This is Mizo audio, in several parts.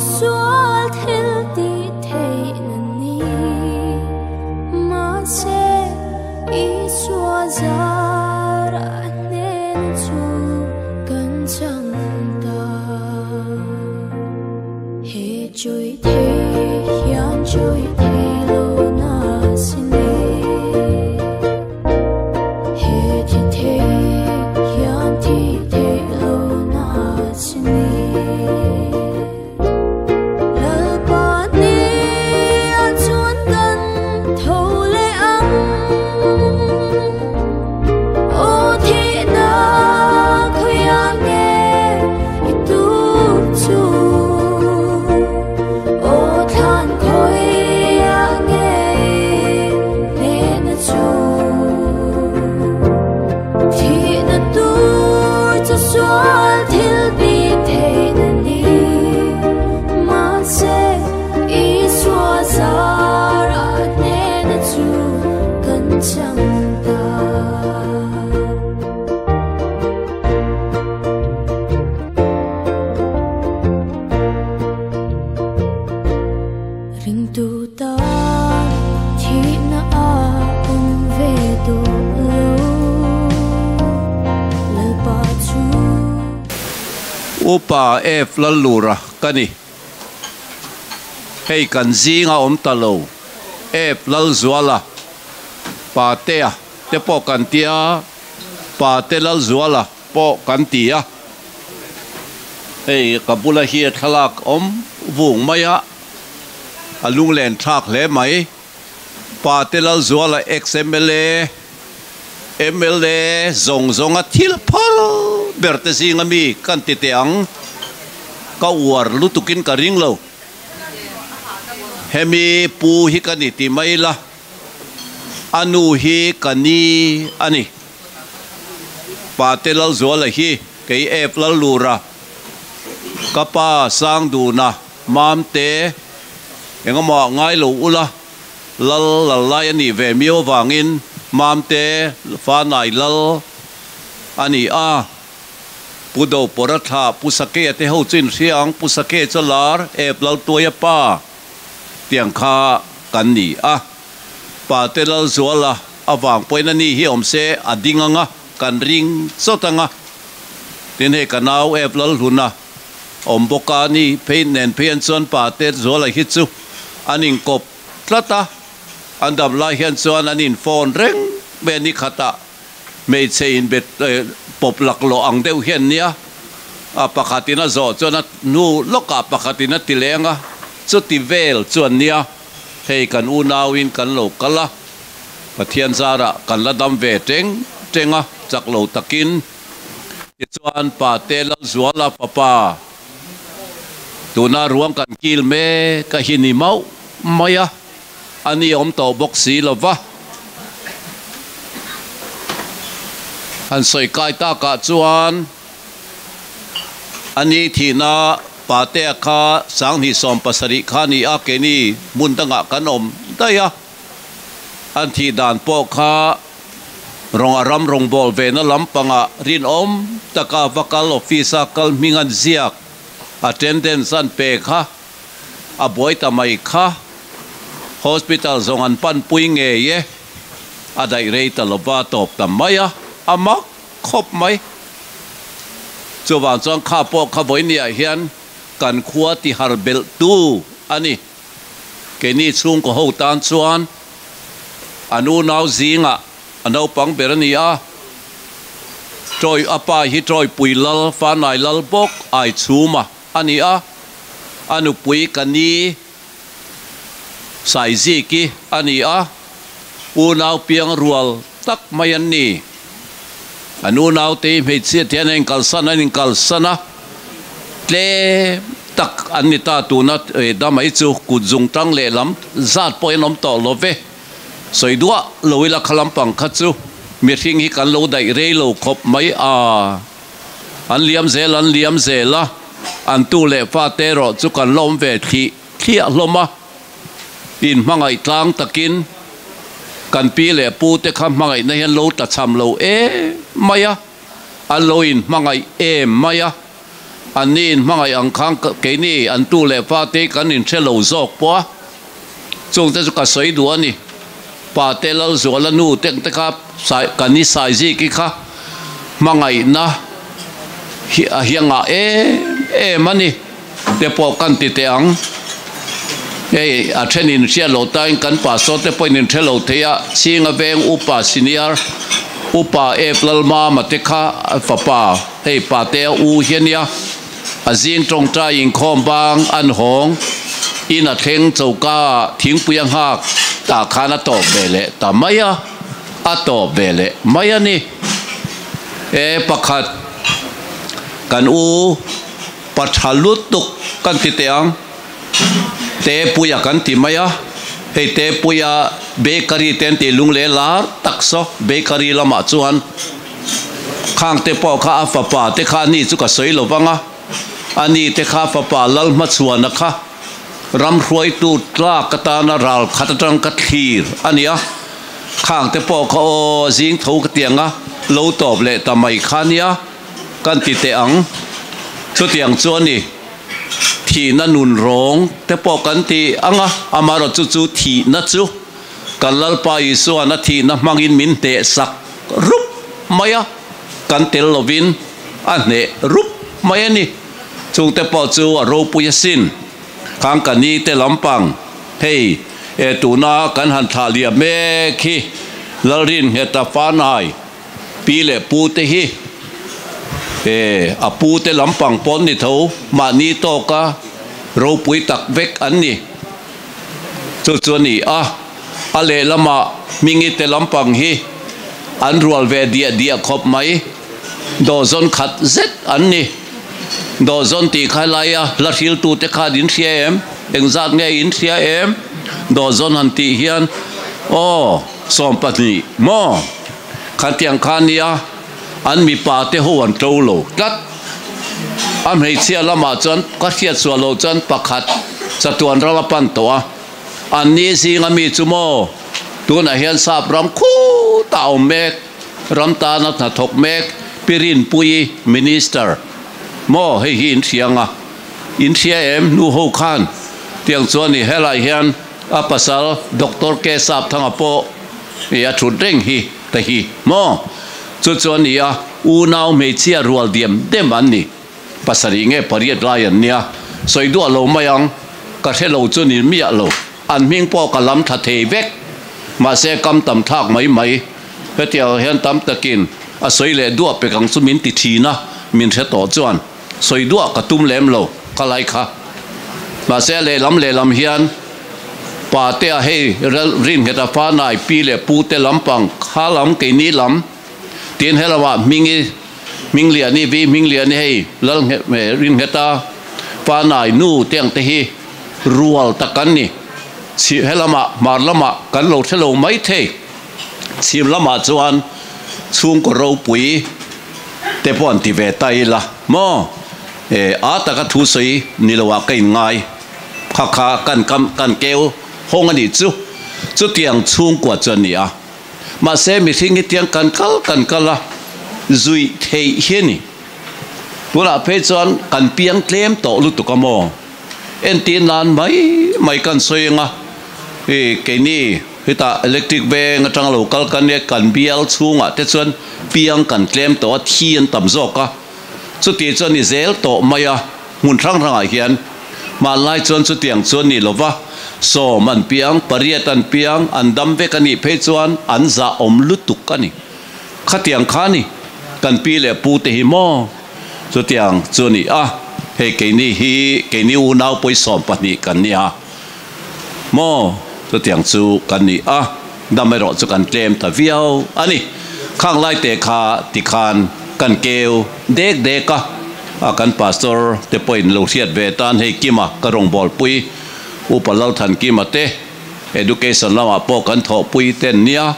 Sual thil ti thei na ni Mahse Isua zar a hnen chu kan chang ta. He chui thei hian chui thei lo na si ni. He thi thei hian thi thei lo na si ni. Lalpa ni a chuan kan tho le ang. Aw thi na khawiah nge i tu chu. Aw thlan khawiah nge i hnehna chu. Thihna tur chu sual thil ti theihna ni. Mahse Isua zar a hnehna chu kan chang ta. Ringtu tan thihna a awm ve tawh lo. Lalpa chu. Upa F Lallura ka ni. Hei kan zinga awm ta lo. F Lalzuala, Patea te pawh kan tia, Pate Lalzuala pawh kan ti a. Hei ka bula hi thlalak awm vung mai a, a lunglen thlak hle mai. Pate Lalzuala ex-MLA, mla zawng zawnga thil phal ber te zinga mi kan ti teh ang. Ka uar lutukin ka ring lo. Hemi pu hi ka ni ti mai la, a nu hi ka ni a ni. Pate Lalzuala hi kei Ep Lallura, ka pa Sangduna, Mamte, engemaw ngai lo ula, Lal lal lai a nih ve miau avangin Mamte Fanai Lal a ni a. Pu Do Pawra thlah Pu Sakea te ho chu inhria ang, Pu Sakea chu lar ep Laltuaia pa tiang kha kan ni a. Pate Lalzuala avang pawhin a ni hi awm se a ding anga kan ring chawt anga. Tin hei ka nau ep Lalhluna awm bawk a ni phei nen phei an chuan Pate Zuala hi chu an inkawp tlat a, an dam lai hian chuan an in phone reng mai a ni khatah. Hmeichhe inbet pawp laklawh ang deuh hian nia, a pakhatin a zawh chuan a hnu lawkah pakhatin a ti leng a, chuti vel chuan nia, hei kan unauin kan lo kal a, Pathian zarah kan la dam ve teng teng a, chak lo takin. Tichuan Pate Lalzuala fapa tuna ruang kan kil mek a hi ni mauh mai a. A ni awm tawh bawk si lo va. Han sawi kai takah chuan a ni thihna Patea kha 2017 kha a ni a, keini hmun dangah kan awm daih a. An thih dan pawh kha rawng a ram rawngbâwl vena lampangah rinawm taka va kal office-a kal hming an ziak, attendance an pe kha. A buai ta mai kha. Hospital zawng an pan pui ngei e. A daih rei ta lova tawp ta mai a, a mak khawp mai. Chuvang chuan kha pawh kha vawinia hian kan khua ti har belh tu a ni. Keini chhungkaw ho tan chuan an unau zingah a naupang ber a ni a. Trawi a pa hi Trawipui Lal, Fanai Lal bawk Aichhuma. A ni a, a nupui ka ni Saiziki a ni a, unau piang rual tak mai an ni. An unaute hi hmeichhia te hian an inkalsan an inkalsan a, tlem tak an ni ta tuna damai chu kut zung tang leh lam zat pawh hian awm tawh lo ve. Sawi duah lo ila kha lampang kha chu mihring hi kan lo daih rei lo khawp mai a. An liam zel an liam zel a, an tu leh fate erawh chu kan la awm ve thlih thliah hlawm a. In hmangaih tlang takin kan pi leh pu te kha hmangaihna hian lo tlachham lo em mai a, an lo in hmangaih em mai a. Anni in hmangaih ang khan keini an tu leh fate kan inhre lo zawk pawh a, chungte chu ka sawi duh a ni. Pate Lalzuala nu te te kha ka ni Saiziki kha hmangaihna hi a hiangah em em a ni te pawh kan ti teh ang. Hei a then in hriat loh tain kan pastor te pawhin in hre lo thei a, Chinga veng upa senior upa Ep Lalmama te kha fapa hei pate a u hi a nia, a zing tawngtai inkhawm bang an hawng in a thleng choka ah thingpui a nghak tah khan a tawp ve leh ta mai a, a tawp ve leh mai a ni. E pakhat kan u pa tha lutuk kan ti teh ang. Tepuia kan ti mai a, hei Tepuia bakery te an tih lung leh lar tak saw bakery lamah chuan khang te pawh kha a fapa te kha ani chu ka sawi lo vang a, ani te kha fapa Lalhmachhuana kha ram hruaitu tlak atana ral khat atang ka thlir a ni a, khang te pawh kha aw zing tho ka ti ang a, lo tawp leh ta mai kha nia kan ti teh ang, chutiang chu a ni. Thihna nun rawng te pawh kan ti ang a, amaherawh chu chu thihna chu kan Lalpa Isuan a thihna hmangin min hneh sak rup mai a, kan tel lovin a hneh rup mai a ni. Chungte pawh chu a ropui asin. Khang ka ni te lampang hei e tuna kan han thlah liam mek hi Lalringheta Fanai, Pi leh pu te hi e a pu te lampang pawn ni tho mahni tawka ropui tak vek an ni. Chu chu a ni a, a lehlamah Hmingi te lampang hi an rual ve diah diah khawp mai. Dawhzawn khat zet an ni. Dawhzawn tih kha laia hla hriltute khan in hria em? Engzat nge in hria em? Dawhzawn han tih hian aw. 12 maw? Khatiang kha nia, an mipa te ho an to lo tlat. A hmeichhia lamah chuan ka hriat suah loh chuan pakhat chatuan ram a pan tawh a, an ni zinga mi chu maw tunah hian sap ram khutah a awm mek, ram tana hnathawk mek Pi Rinpuii Minister maw hei hi in hria anga in hria em nu ho khan tiang chuan i helai hian A pasal Doctor K Sapthanga pawh i a thut reng hi ta hi maw? Chu chu a ni a, unau hmeichhia rual diam dem an ni. Pasarih nge pariat lai an nia, sawi duah lo mai ang, ka hre lo chu ni miah lo, an hming pawh ka lam thla thei vek. Mahse kam tam thlak mai mai, hetiang hian tam takin a sawi leh duah pek ang chu min ti thin a, min hre tawh chuan. Sawi duah ka tum lem lo ka lai kha. Mahse a lehlam lehlam hian pa te a hei rin nghet a fa nai pi leh pu te lampang kha lam keini lam tin helamah Hmingi Hmingliani vi Hmingliani hei lal rin nghet a fa nai nu te ang te hi rual tak kan ni. Chhim helamah hmar lamah kan lo hre lo mai thei. Chhim lamah chuan chhungkaw ropui te pawh an ti ve ta ila maw? E, a taka thu sawi ni lo ah ka in ngai. Kha kha kan kam kan keu hawng a nih chu. Chutiang chhungkua chu a ni a. Mahse mihring hi tiang kan kal kan kal a, zuih theih hi a ni. Tunah phei chuan kan piang tlem tawh lutuk a maw? Entir nan mai mai kan sawi ang a, e, keini Hetah electric veng atanga lo kal kan nia, kan bial chhungah te chuan piang kan tlem tawh a, thi an tam zawk a, chuti chuan ni zel tawh mai a, hmun hrang hrangah hian hmanlai chuan chutiang chuan ni lo va, sawm an piang, pariat an piang, an dam vek a nih phei chuan an zah awm lutuk a ni. Khatiang kha ni kan pi leh pu te hi maw? Chutiang chu a ni a, hei keini hi keini unau pawisawm pahnih kan nia. Maw? Chutiang chu kan ni a, dam erawh chu kan tlem ta viau a ni. Khang lai te kha tikhan kan keu dek dek a, a kan pastor te pawhin lo hriat ve tan hei Kima ka rawngbawlpui Upa Lalthankima te education lamah pawh kan thawhpui ten nia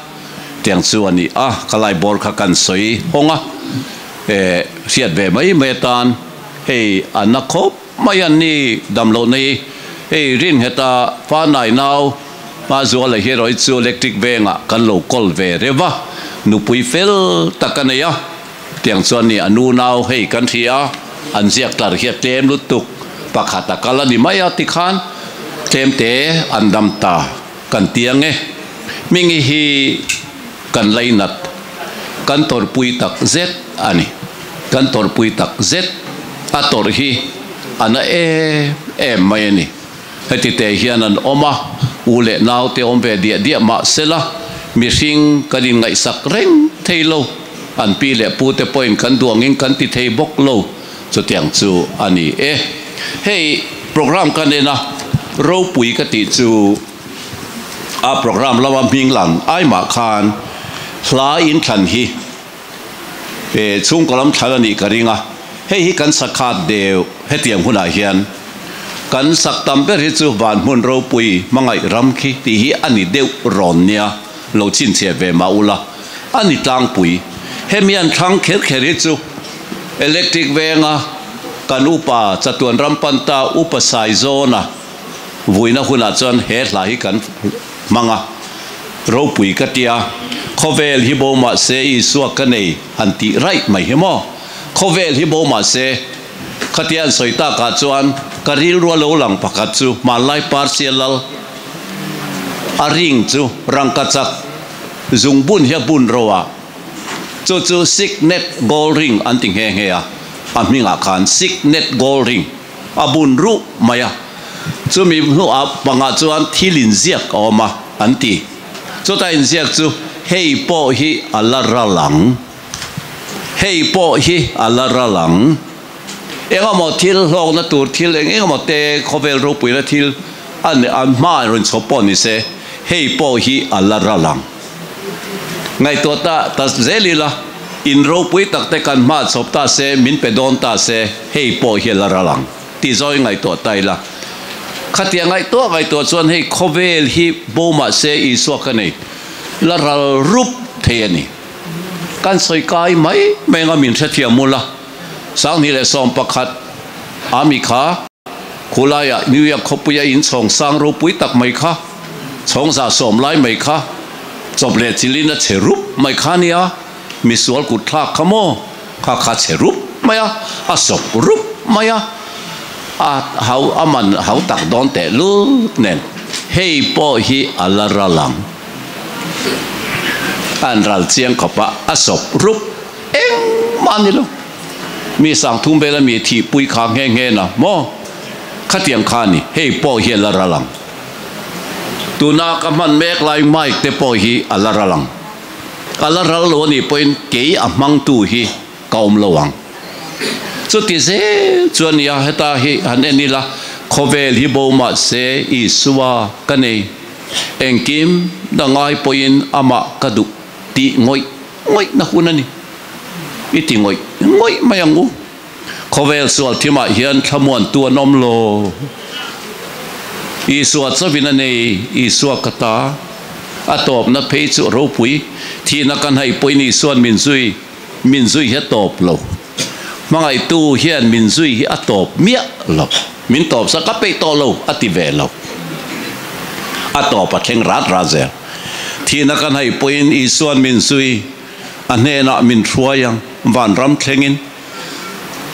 tiang chu a ni a, ka lai bawr kha kan sawi hawng a, eh hriat ve mai mai atan hei a na khawp. Mai an ni dam loh nei hei rin ngheta fa nai nau hma zuala hi erawh hi chu electric vengah kan lo kawl ve reuh va, nupui fel tak a nei a, tiang chuan ni a nu nau hei kan hria a, An ziak tlar hi a tlem lutuk pakhat a kal a ni mai a tikhan tlem te an dam ta kan ti ang e. Hmingi hi kan lainat kan tawrhpui tak zet a ni. Kan tawrhpui tak zet a tawrh hi a na em em mai a ni. Heti te hian an awm a, u leh nau te awm ve diah diah mah sela mihring kan inngaihsak reng thei lo. An pi leh pu te pawhin kan duh angin kan ti thei bawk lo. Chutiang chu a ni e. Hei program ka nen a, ropui ka tih chu a program lama hming lang ai mah khan hla inthlan hi e chhungkaw lam thlan a nih ka ring a, hei hi kan sakhat deuh hetiang hunah hian kan sak tam ber hi chu van hmun ropui hmangaih ram khi tih hi a ni deuh rawn nia lo chhinchhiah ve mah ula a ni tlangpui. Hemi an thlang kher kher hi chu electric venga kan upa chatuan ram panta upa Saizawna vuina hunah chuan he hla hi kan hmang a, ropui ka tia, khawvel hi bo mah se Isua ka nei han tih raih mai hi maw? Khawvel hi bo mah se khatia an sawi takah chuan ka rilru a lo lang pakhat chu hmanlai Parsia lal a ring chu rangkachak zungbun hi a bun ro a, chu chu signet gold ring an ti nghe nghe a, a hmingah khan signet gold ring. A bun ruh mai a, chumi hnuah pangah chuan thil inziak a awm a, an ti. Chuta inziak chu, Hei pawh hi a la ral ang, hei pawh hi a la ral ang. Engemaw thil hlawkna tur thil eng engemaw te khawvel ropuina thil an hmaah rawn chhawp pawh ni se, hei pawh hi a la ral ang. Ngaihtuah ta ta zel ila, in ropui tak te kan hma chhawp ta se, min pe dawn ta se, hei pawh hi a la ral ang tih zawi ngaihtuah ta ila. Khatia ngaihtuah ngaihtuah chuan hei khawvel hi bo mah se Isua ka nei la ral rup thei a ni. Kan sawi kai mai mai anga min hrethiam ula, 2011 ami kha Khulaiah New York khawpuia inchhawng sang ropui tak mai kha, chhawng 110 lai mai kha, chawp leh chilin a chhe rup mai kha nia, misual kut thlak kha maw, kha kha chhe rup mai a, a sawp rup mai a, a hau a man hau tak dawn teh lut nen, hei pawh hi a la ral ang. An ral chiang khawp a, a sawp rup engmah a ni lo. Mi sangthum vela mi thihpui kha nghe nghe na maw? Khatiang kha a ni, hei pawh hi a la ral ang. Tuna ka hman mek lai mic te pawh hi a la ral ang. A la ral lo a nih pawhin kei a hmangtu hi ka awm lo ang. Chuti zel chu a nia, heta hi han en ila, khawvel hi bo mah se Isua ka nei. Engkim dangai pawhin amah ka duh tih ngawih ngawih na hun a ni. I ti ngawih ngawih mai ang u. Khawvel sual thimah hian thlamuantu an awm lo. Isua chawin a nei, Isua ka ta. A tawpna phei chu ropui, thihna kan haih pawhin Isua'n min zui, min zui hi a tawp lo. Hmangaihtu hian min zui hi a tawp miah lo. Min tawp sak a peih tawh lo, a ti ve lo. A tawp a thleng rat rat zel. Thihna kan haih pawhin Isua'n min zui, a hnenah min hruai ang, vanram thlengin.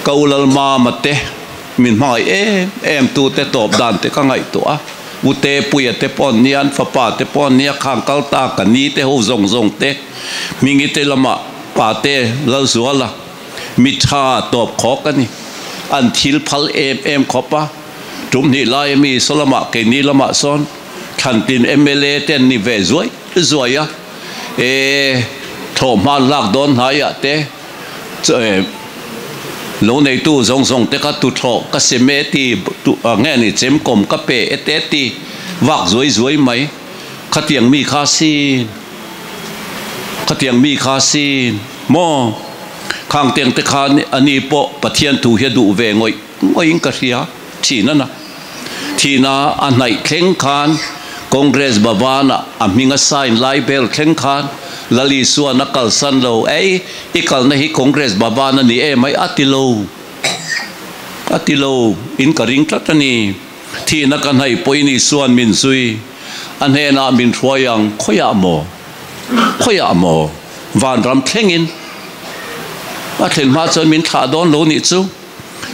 Ka u Lalmama te, min hmangaih em em tu te tawp dan te ka ngaihtuah a, U te Puia te pawh an nia, an fapa te pawh an nia, khang kal ta ka ni te ho zawng zawng te, Hmingi te lamah pa te Lalzuala mi tha tawp khawk a ni. An thil phal em em khawp a, tum hnih lai ami saw lamah keini lamah sawn Thlantin mla te an ni ve zuai zuai a, e thlawhhma lak dawn hnaiah te lo neitu zawng zawng te kha tuthlawh ka sem e ti nge ni chemkawm ka pe e te ti vak zuai zuai mai khatiang mi kha sin khatiang mi kha sin maw khang teng te khan ani pawh Pathian thu hi a duh ve ngawih ngawih in ka hria thin a na. Thihna a hnaih thleng khan Congress Bhavan-ah a hming a sign lai ber thleng khan Lal Isua'n a kalsan lo, Ei, i kalna hi Congress Bhavan a ni em ai? a ti lo. A ti lo, in ka ring tlat a ni. Thihna ka hnaih pawhin Isua'n min zui, a hnenah min hruai ang, khawiah maw? Khawiah maw? Vanram thlengin a thlen hma chuan min thlah dawn lo nih chu.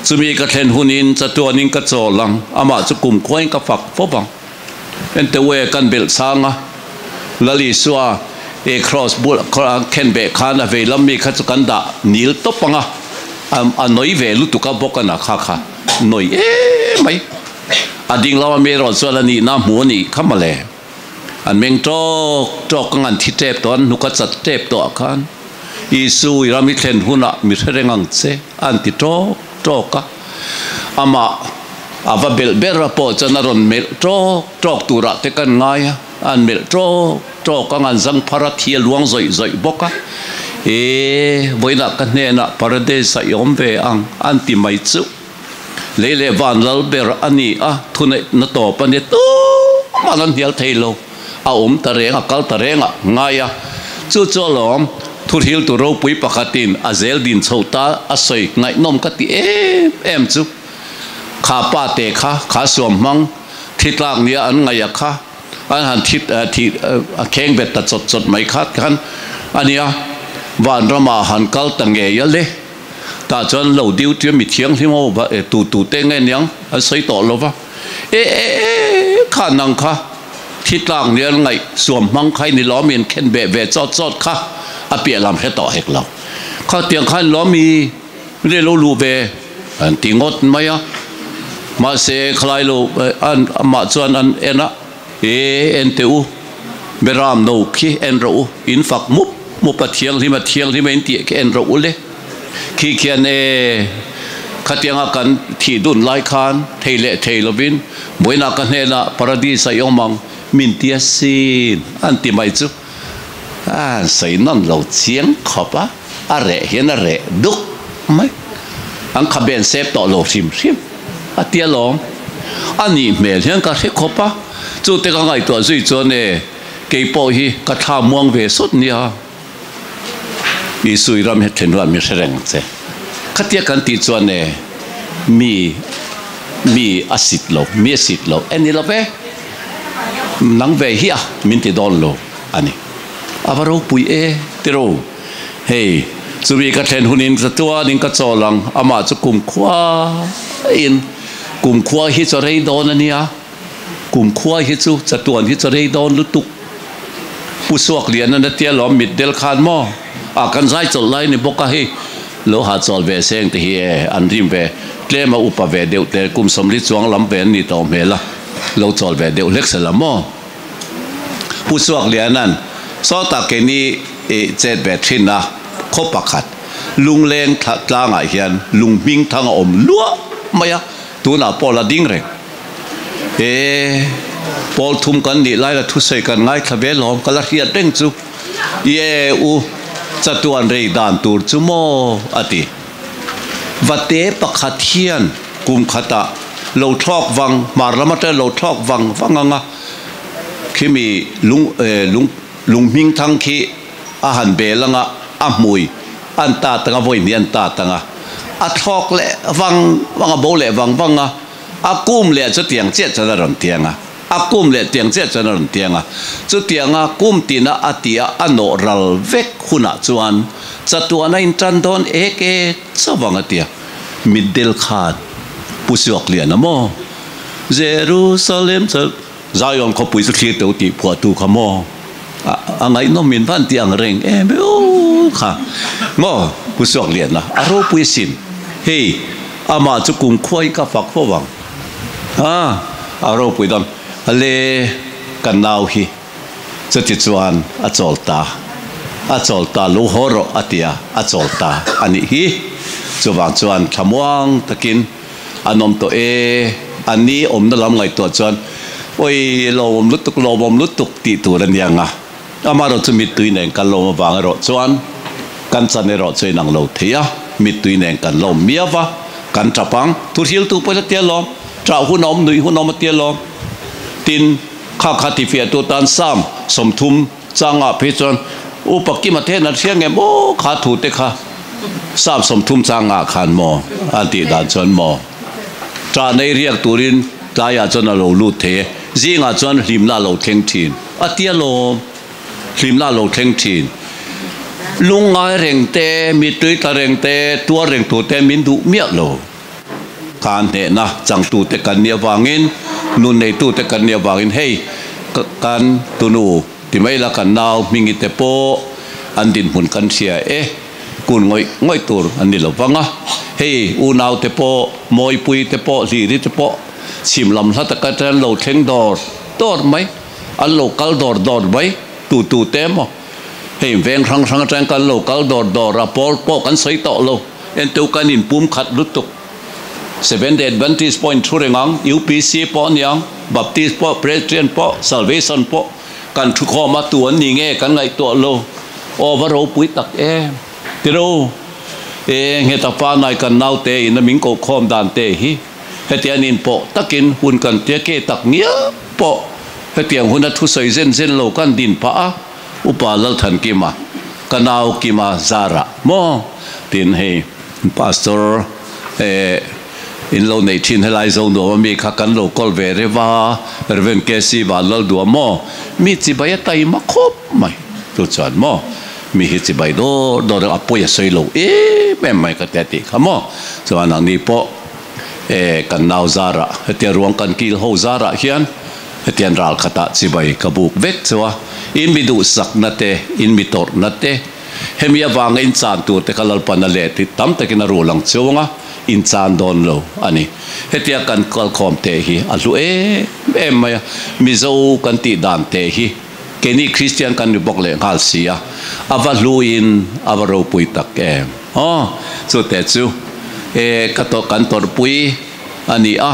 Chumi ka thlen hunin chatuanin ka chawl ang, amah chu kumkhuain ka fak fawp ang. Ente ue kan belh chang a, Lal Isua e kraws bul khen beh khan a vei lam mi kha chu kan dah nil tawp ang a, a nawi ve lutuk a bawk a na kha kha nawi em mai. A ding lama mi erawh chuan a nihna hmu a nih kha mawle. An meng tawk tawk ang an thi tep tawh, an hnuk a chat tep tawh ah khan Isu i ram i thlen hunah mi hre reng ang che an ti tawk tawk a. Amah a va belh ber a pawh chuan a rawn melh tawk tawk turah te kan ngai a, an melh tawk tawk ang an zang phar a, thi a luang zawih zawih bawk a. E, vawiinah ka hnenah Paradise ah i awm ve ang an ti mai chu. Lei leh van lal ber a ni a, thuneihna tawp a ni tumah an hnial thei lo. A awm ta reng, a kal ta reng a ngai a. Chu chu alawm, thuhriltu ropui pakhatin a zel din chho ta a sawi ngaihnawm ka ti em em chu. Kha pa te kha, kha suam hmang, thi tlak nia an ngaih a kha, an han thi thi a kheng bet ta chawt chawt mai kha khan a nia, vanramah han kal ta ngei a le. Tah chuan lo duty a mi thianghlim ho va e tu tu te nge niang an sawi tawh lo va, e e e kha nang kha thi tlak nia ngaih suam hmang kha i ni lawm in khen beh ve chawt chawt kha a piah lam hre tawh hek lo. Kha tiang kha in lawm i le lo luh ve an ti ngawt mai a, mahse khalai lo an amah chuan an en a. E en teh u, Beram no khi en rawh u, in fak mup mup a thianghlim a thianghlim a in tih khi en rawh u le. Khi khian e, khatianga kan thih dun lai khan thei leh thei lovin vawiinah ka hnenah Paradis a i awm ang min ti asin an ti mai chu a sawi nawn lo chiang khawp a, a reh hian a reh duk mai. An khaben sep tawh lo hrim hrim a ti alawm. A nih hmel hian ka hre khawp a, chute ka ngaihtuah zui chuan e, kei pawh hi ka thla muang ve sawt nia. Isui ram hi then ruah mi hre reng che. Khatia kan tih chuan e, mi mi a sit lo, mi a sit lo e ni lo ve, nang ve hi a min ti dawn lo a ni. A va ropui e tiro. Hei, chumi ka thlen hunin ka tuanin ka chawl ang, amah chu kumkhuain, kumkhua hi chaw rei dawn a nia, kumkhua hi chu chatuan hi chaw rei dawn lutuk. Pu Suakliana na tia lawm mit del khan maw? A kan zai chawlh lai ni bawk a hei, lo ha chawl ve seng te hi e, an rim ve, tlem a upa ve deuh te, kum sawmli chuang lam ve an ni tawh hmel a, lo chawl ve deuh hlek sela maw? Pu Suakliana'n sawtah keini i chet ve thin a, khaw pakhat Lungleng tlangah hian lung hming thang a awm luah mai a, tunah pawh la ding reng. E, pawl thum kan nih lai la thusawi kan ngaithla ve lawm, ka la hriat reng chu. Ie u, chatuan rei dan tur chu maw? a ti. Vate pakhat hian kum khatah lo thlawk vang, hmar lam atanga lo thlawk vang vang ang a, khimi lung lung lung hming thang khi a han bel ang a, a hmui an tat ang a, vawi hnih an tat ang a, a thlawk leh vang vang a, bo leh vang vang a, a kum leh chu tiang chiah chuan a rawn tiang a, a kum leh tiang chiah chuan a rawn tiang a, chutianga kum tina a ti a, a nawh ral vek hunah chuan chatuan a intan dawn ek ek chauh ang a ti a, mitdel khan Pu Suakliana maw? Jerusalem chu Zion khawpui chu thlir teuh tih phuahtu kha maw? A ngaihnawm min van tih ang reng em em kha maw? Pu Suakliana a ropui asin. Hei amah chu kumkhuai ka fak fo vang. A a ropui dawn. Ale ka nau hi chuti chuan a chawl ta. A chawl ta lo haw rawh a ti a, a chawl ta a nih hi. Chuvang chuan thlamuang takin An awm tawh e, a ni awmna lam ngaihtuah chuan awi lawmawm lutuk, lawmawm lutuk tih tur a nia nga. Amaherawh chu mittui nen kan lawm avang erawh chuan kan chan erawh chu inang lo thei a, mittui nen kan lawm miau va, kan tap ang. Thuhriltu pawhin a tia lawm, ṭah hun a awm, nuih hun a awm a tia lawm. Tin, kha kha tifiahtu tan Psalm 30 changah phei chuan Upa Kima te hian an hria nge maw kha thu te kha. Psalm 30 changah khan maw an tih dan chuan maw ṭah nei riak turin tlaiah chuan a lo lut thei e, zingah chuan hlimna a lo thleng ṭhin a tia lawm, hlimna a lo thleng ṭhin. Lungngai reng te, mittui tla reng te, tuar reng tur te min duh miah lo. Khan hnehna changtute kan nih avangin, nun neitute kan nih avangin hei kan tunu ti mai la kan nau hmingi te pawh an dinhmun kan hria e, kun ngawih ngawih tur an ni lo vang a. Hei unau te pawh, Mawipui te pawh, Hliri te pawh chhim lam hla taka tan lo thleng dawr dawr mai, an lo kal dawr dawr mai, tu tu te emaw hei veng hrang hrang atang kan lo kal dawr dawr a, pawl pawh kan sawi tawh lo, entu kan inpum khat lutuk. Seventh Day Adventist pawh in thu reng ang, UPC pawh a ni ang, Baptist pawh, Presbyterian pawh, Salvation pawh kan thu khawm a, tu an ni nge kan ngaihtuah lo. Aw va ropui tak em. Tiro, e ngheta pa nai kan naute in a min koh khawm dan te hi hetiang in pawh takin hun kan tia ke tak ngial pawh hetiang hun a thusawi zen zen lo kan din phah a, Upa Lalthankima, ka nau Kima Zara maw tin hei Pastor eh in lo neih thin helai zo nuam ami kha kan lo call ve reuh a, Rev KC Vanlaldua maw mi chibai a taima khawp mai chu chuan maw mi hi chibai dawr dawr a pawi a sawi lo em em mai ka tia tih kha maw chuan ang ni pawh eh kan nau zarah hetia ruang kan kil ho zarah hian hetiang ral khatah chibai ka buk vek chu a, in mi duhsakna te in mi tawrhna te Hemi avanga in chan tur te kha Lalpan a let hi tam takin a rul ang chuang a, in chan dawn lo a ni. Hetia kan kalkhawm te hi a hlu em em mai a, Mizo kan tih dan te hi keini Kristian kan ni bawk leh nghal si a, a va hlu in a va ropui tak em. Aw, chu te chu e ka tawh kan tawrhpui a ni a,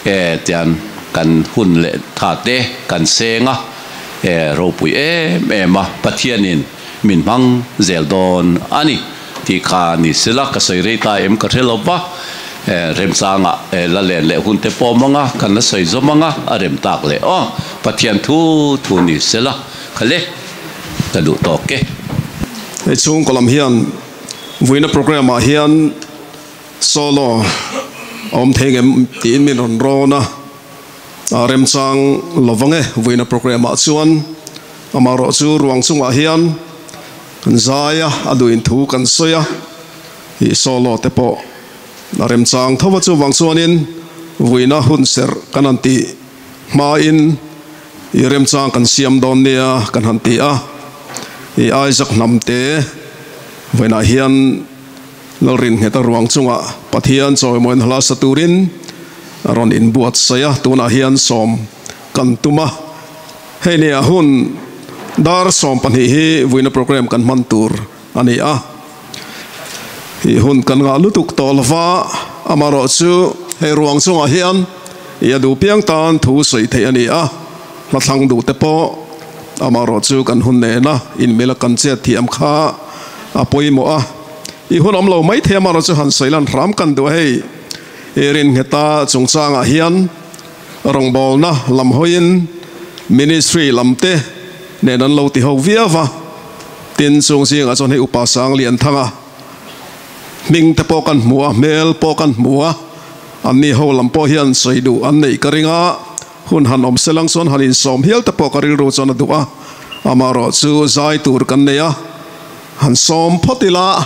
e tian kan hun leh tha te kan seng a, e ropui em em a, Pathianin Min hmang zel dawn a ni tih kha ni sela ka sawi rei ta em ka hre lo va, remchangah la len leh hun te pawh awm ang a, kan la sawi zawm ang a, a rem tak leh aw Pathian thu thu ni sela kha le ka duh tawk e. Hei chhungkaw lam hian vuina programme ah hian solo a awm thei ngem tiin min rawn rawn a, remchang lovang e vuina programme ah chuan. Amaherawh chu ruang chungah hian kan zai a, a duhin thu kan sawi a, ih solo te pawh a remchang tho a, chuvang chuanin vuina hun serh kan han tih hmain ih remchang kan siam dawn nia kan han ti a, ih Isaac hnamte vawiinah hian Lalrinnghet a ruang chungah Pathian chawimawiin hla sa turin a rawn inbuatsaih a, tunah hian sawm kan tum a. Hei nia hun dar 12 hi vuina program kan hman tur a ni a. Ih hun kan ngah lutuk tawh lova, amaherawh chu hei ruang chungah hian ih a duh piang tan thu sawi theih a ni a, hla thlang duh te pawh amaherawh chu kan hun nena inmila kan chet thiam kha a pawimawh a. Ih hun awm lo mai thei amaherawh chu han sawi lan hram kan duh a hei ih rinnghet-a chungchangah hian. Rawngbawlna lam hawiin Ministry lam te nen an lo ti ho viau va, tin chung zingah chuan hei Upa Sanglianthanga hming te pawh kan hmu a, hmel pawh kan hmu a, anni ho lam pawh hian sawi duh an neih ka ring a, hun han awm selang chuan han insawm hial te pawh ka rilru chuan a duh a, amaherawh chu zai tur kan nei a, han sawm phawt ila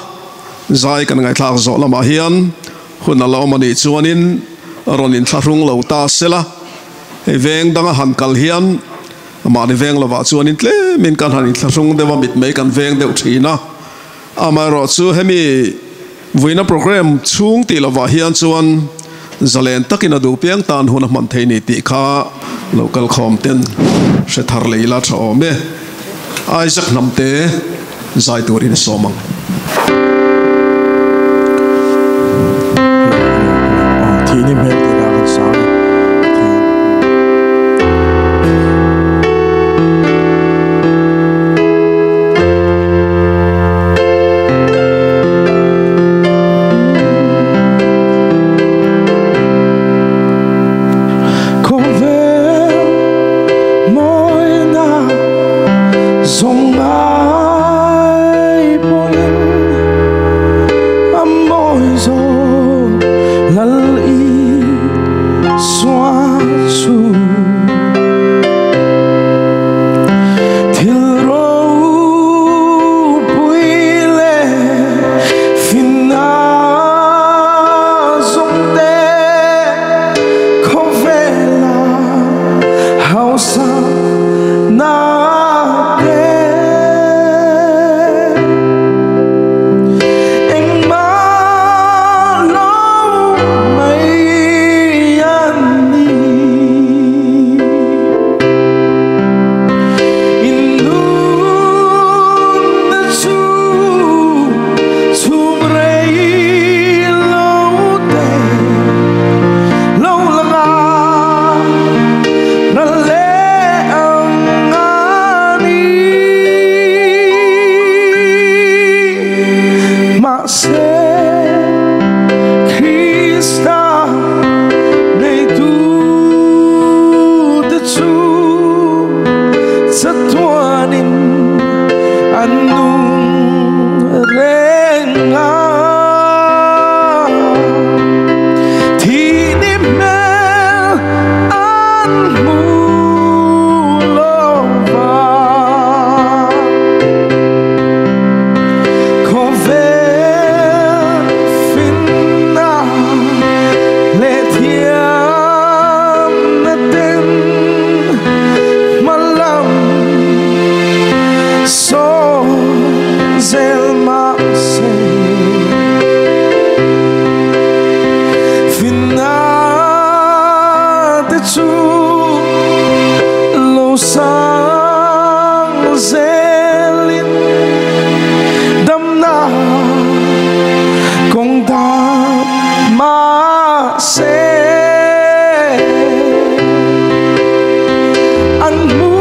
zai kan ngaihthlak zawh lamah hian Hun a la awm a nih chuanin rawn inthlahrung lo ta sela, hei veng danga han kal hian mahni veng lovah chuanin tlemin kan han inthlahrung deuh a, mitmei kan veng deuh thin a. Amaherawh chu hemi vuina program chhung tih lovah hian chuan zalen takin a duh piang tan hun a hman thei ni tih kha lo kal khawm ten hre thar leh ila tha awm e. Isaac Hnamte zai turin a sawm ang. Thihni hmel tih lah kan sang e. Khawvel mawina zawng ngai pawhin. chu lo sang zelin damna kawng dam mahse an hmu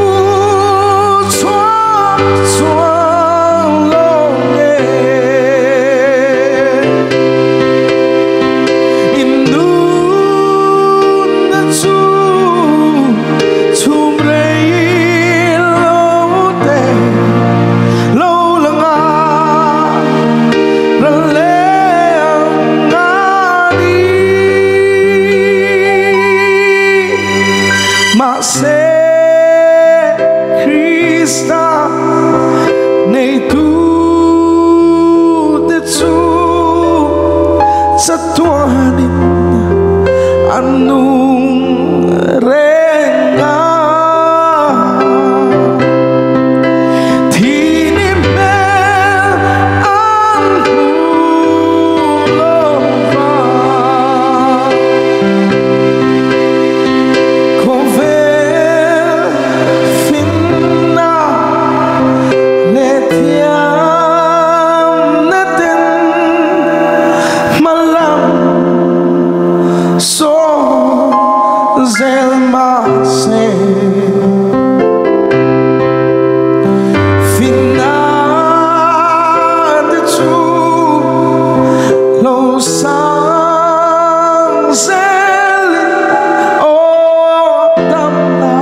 chhuak chuang lo nge in nunna chu chhum rei lo te lo lang a ral leh ang a ni mahse Krista neitu te chu chatuanin an nung reng a. Thini hmel an hmu lo va. Khawvel finna leh thiamna ten hmalam saw zel mahse finna te chu lo sang zelin aw damna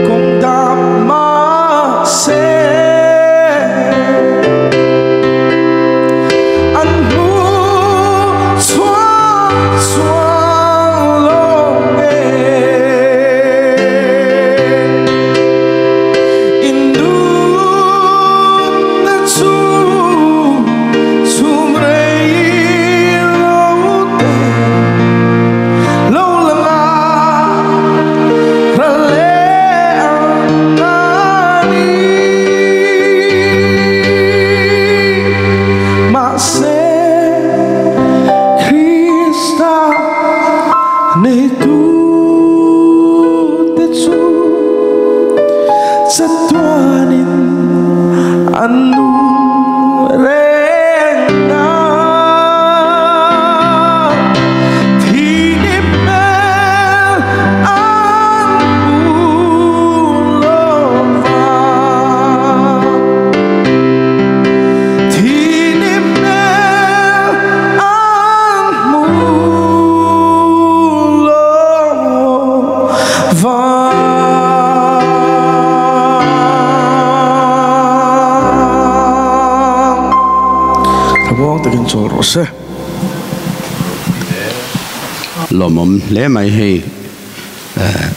kawng dam mahse an hmu chhuak chuang lo nge in nunna chu chhum rei lo te lo lang a ral leh ang a ni mahse Krista neitu te chu chatuanin an nung reng a. Thini hmel an hmu lo va. Thini hmel an hmu lo va. Thamuang takin chawl rawh se. Lawmawm hle mai hei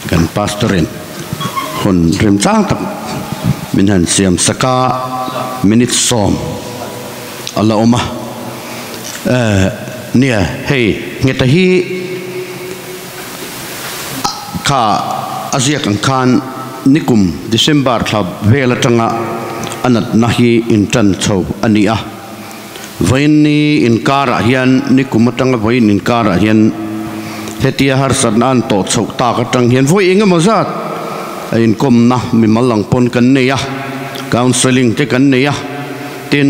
kan pastorin hun remchang tak min han siam sak a, minute 10 a la awm a. Nia hei ngheta hi kha a ziak ang khan nikum December thla vel atanga a natna hi intan chho a ni a. Vawiin ni inkarah hian nikum atanga vawiin inkarah hian hetia harsatna an tawh chhoh tak atang hian vawi engemaw zat a inkawmna mimal ang pawn kan nei a, counselling te kan nei a, tin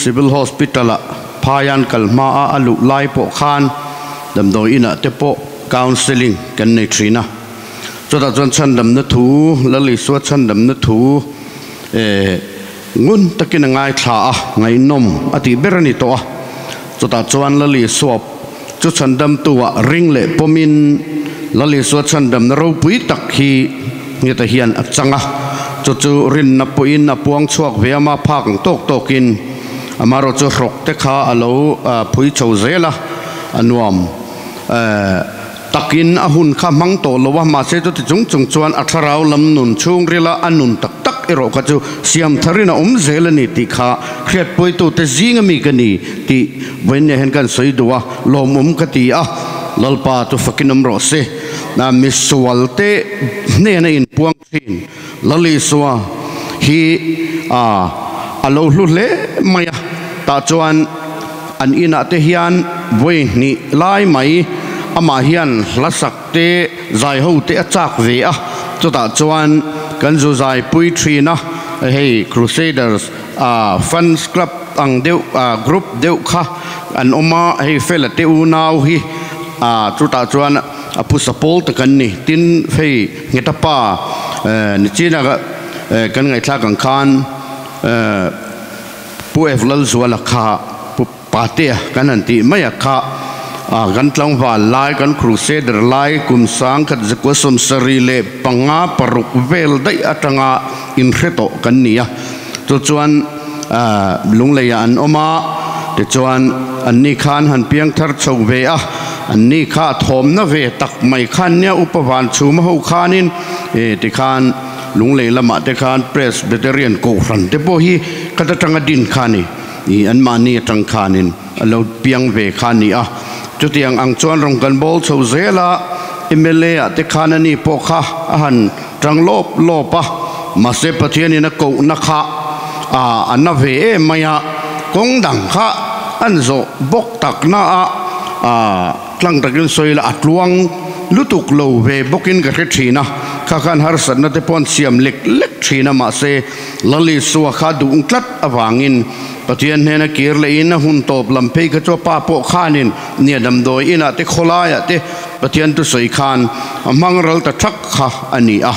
Civil Hospital ah phaian kal hma a a luh lai pawh khan damdawi inah te pawh counselling kan nei thin a. Chutah chuan chhandamna thu, Lal Isua chhandamna thu eh ngun takin a ngaithla a, ngaihnawm a tih ber a ni tawh a. Chutah chuan Lal Isua chu chhandamtu ah ring leh pawmin Lal Isua chhandamna ropui tak hi ngeta hian a chang a. Chu chu rinna pawhin a puang chhuak ve a, mah phak ang tawk tawkin amaherawh chu hrawk te kha a lo phui chho zel a, a nuam takin a hun kha hmang tawh lo a, mahse chuti chung chung chuan a thlarau lam nun chhungrila a nun tak tak erawh kha chu siam tharin a awm zel a ni tih kha hriatpuitute zinga mi ka ni tih vawiin hian kan sawi duh a, lawmawm ka ti a, Lalpa chu fakin awm rawh se. Misualte hnena inpuang thin Lal Isua hi a lo hlu hle mai a, tah chuan an inah te hian vawi hnih lai mai Amah hian hla sak te, zai ho te a chak ve a, chutah chuan kan zu zai pui thin a, hei Crusaders fans club ang deuh group deuh kha an awm a, hei fela te unau hi chutah chuan a phusa pawl tak an ni. Tin, hei Ngheta pa nichina kan ngaihthlak ang khan Pu F Lalzuala kha Pu Patea kan han tih mai a kha kan tlangval lai kan Crusader lai kum sangkhat zakua 75 paruk vel daih atanga inhre tawh kan ni a. Chu chuan Lungleiah an awm a, tichuan anni khan han piang thar chho ve a, anni kha a thawmna ve tak mai khan nia Upa Vanchhuma ho khanin tikhan Lunglei lamah te khan Presbyterian Kohhran te pawh hi khat atanga din kha a ni. I anmahni atang khanin a lo piang ve kha a ni a. Chutiang ang chuan rawn kan bawl chho zel a, mla ah te khan a ni pawh kha a han tang lawp lawp a, mahse Pathianin a kohna kha a na ve em mai a, kawng dang kha an zawh bawk takna a tlang takin sawi la a tluang lutuk lo ve bawkin ka hre thin a, kha khan harsatna te pawh an siam lek lek thin a, mahse Lali Sua kha duh tlat avangin Pathian hnena kir lehin a hun tawp lam phei kha chu a pa pawh khanin nia damdawi inah te khawlaiah te Pathian thusawi khan a hmang ral ta thak kha a ni a.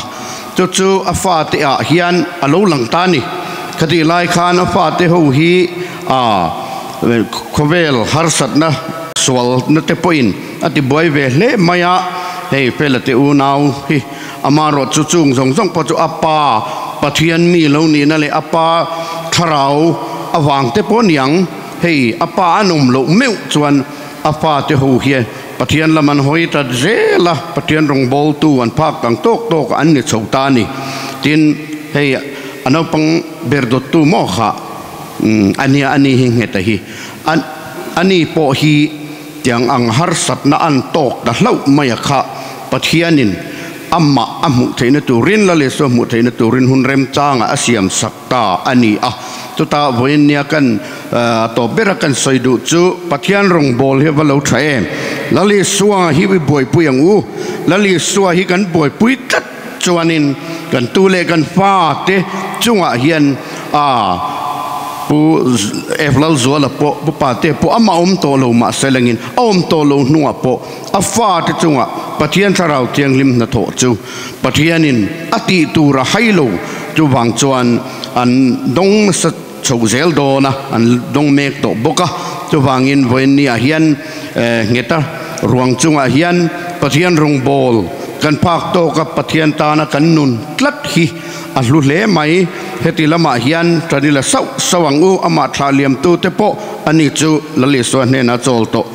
Chu chu a fate ah hian a lo lang ta a ni. Khatih lai khan a fate ho hi a khawvel harsatna sualna te pawhin a ti buai ve hle mai a, hei Fela te unau hi Amaherawh chu chung zawng zawng pawh chu a pa Pathian mi lo nihna leh a pa thlarau avang te pawh niang, hei a pa an awm loh meuh chuan a fa te ho hian Pathian lam an hawi ta zel a, Pathian rawngbawltu an phak ang tawk tawk an ni chho ta a ni. Tin, hei a naupang ber dawttu maw kha a nia a ni hi nghet a hi. A ni pawh hi tiang ang harsatna an tawk ta hlauh mai a kha. Pathianin amah a hmuh theihna turin Lal Isua hmuh theihna turin hun remchangah a siam sak ta a ni a. Chutah vawiin nia kan tawp bera kan sawi duh chu Pathian rawngbâwl hi a va lo tha em? Lal Isua hi i buaipui ang u. Lal Isua hi kan buaipui tlat chuanin kan tu leh kan fate chungah hian a Pu F Lalzuala pawh, Pu Patea pawh amah awm tawh lo mahse langin a awm tawh lo hnungah pawh A fate chungah Pathian Thlarau Thianghlim hnathawh chu Pathianin a tih tur a hai lo, chuvang chuan an dawng nasa chho zel dawn a, an dawng mek tawh bawk a. Chuvangin vawiinniah hian ngheta ruang chungah hian Pathian rawngbâwl kan phak tawk a, Pathian tana kan nun tlat hi a hlu hle mai. Heti lamah hian tan ila sauh sauh ang u, amah thlah liamtute pawh ani chu Lal Isua hnenah chawl tawh.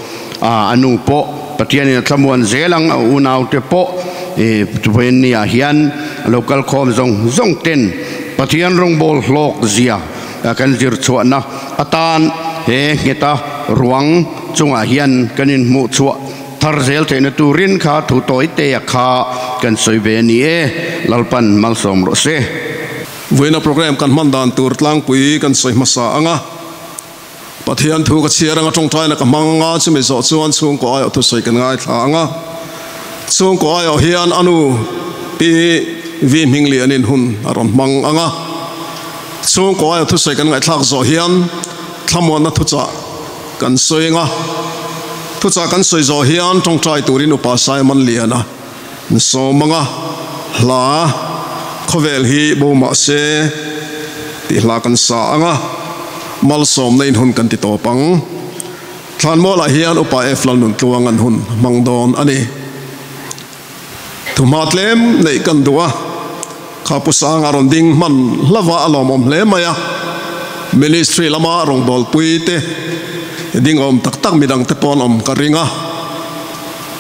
A nu pawh Pathianin a thlamuan zel ang, a unaute pawh vawiinniah hian a lo kal khawm zawng zawng ten Pathian rawngbâwl hlawk zia kan zir chhuahna atan he ngheta ruang chungah hian kan inhmuh chhuah thar zel theihna turin kha thu tawi te a kha kan sawi ve a ni e, Lalpan malsawm rawh se. Vawiina program kan hman dan tur tlangpui kan sawi hmasa ang a. Pathian thu ka chhiar anga tawngtaina ka hmang anga chumi zawh chuan chhungkaw aiawh thusawi kan ngaithla anga chhungkaw aiawh hian a nu Pi Vi Hminglianin hun a rawn hmang anga chhungkaw aiawh thusawi kan ngaihthlak zawh hian thlamuanna thuchah kan sawi anga thuchah kan sawi zawh hian tawngtai turin Upa Simon Liana an sawm anga hla khawvel hi bo mah se tih hla kan sa anga malsawmna in hun kan ti tawp ang. Thlanmualah hian Upa F Lalnun tluang an hun hmang dawn a ni. Thuhma tlem neih kan duh a, kha Pu Sanga rawn ding hman hlava a lawmawm hle mai a, Ministry lama rawngbawlpui te ding awm tak tak midang te pawh an awm ka ring a.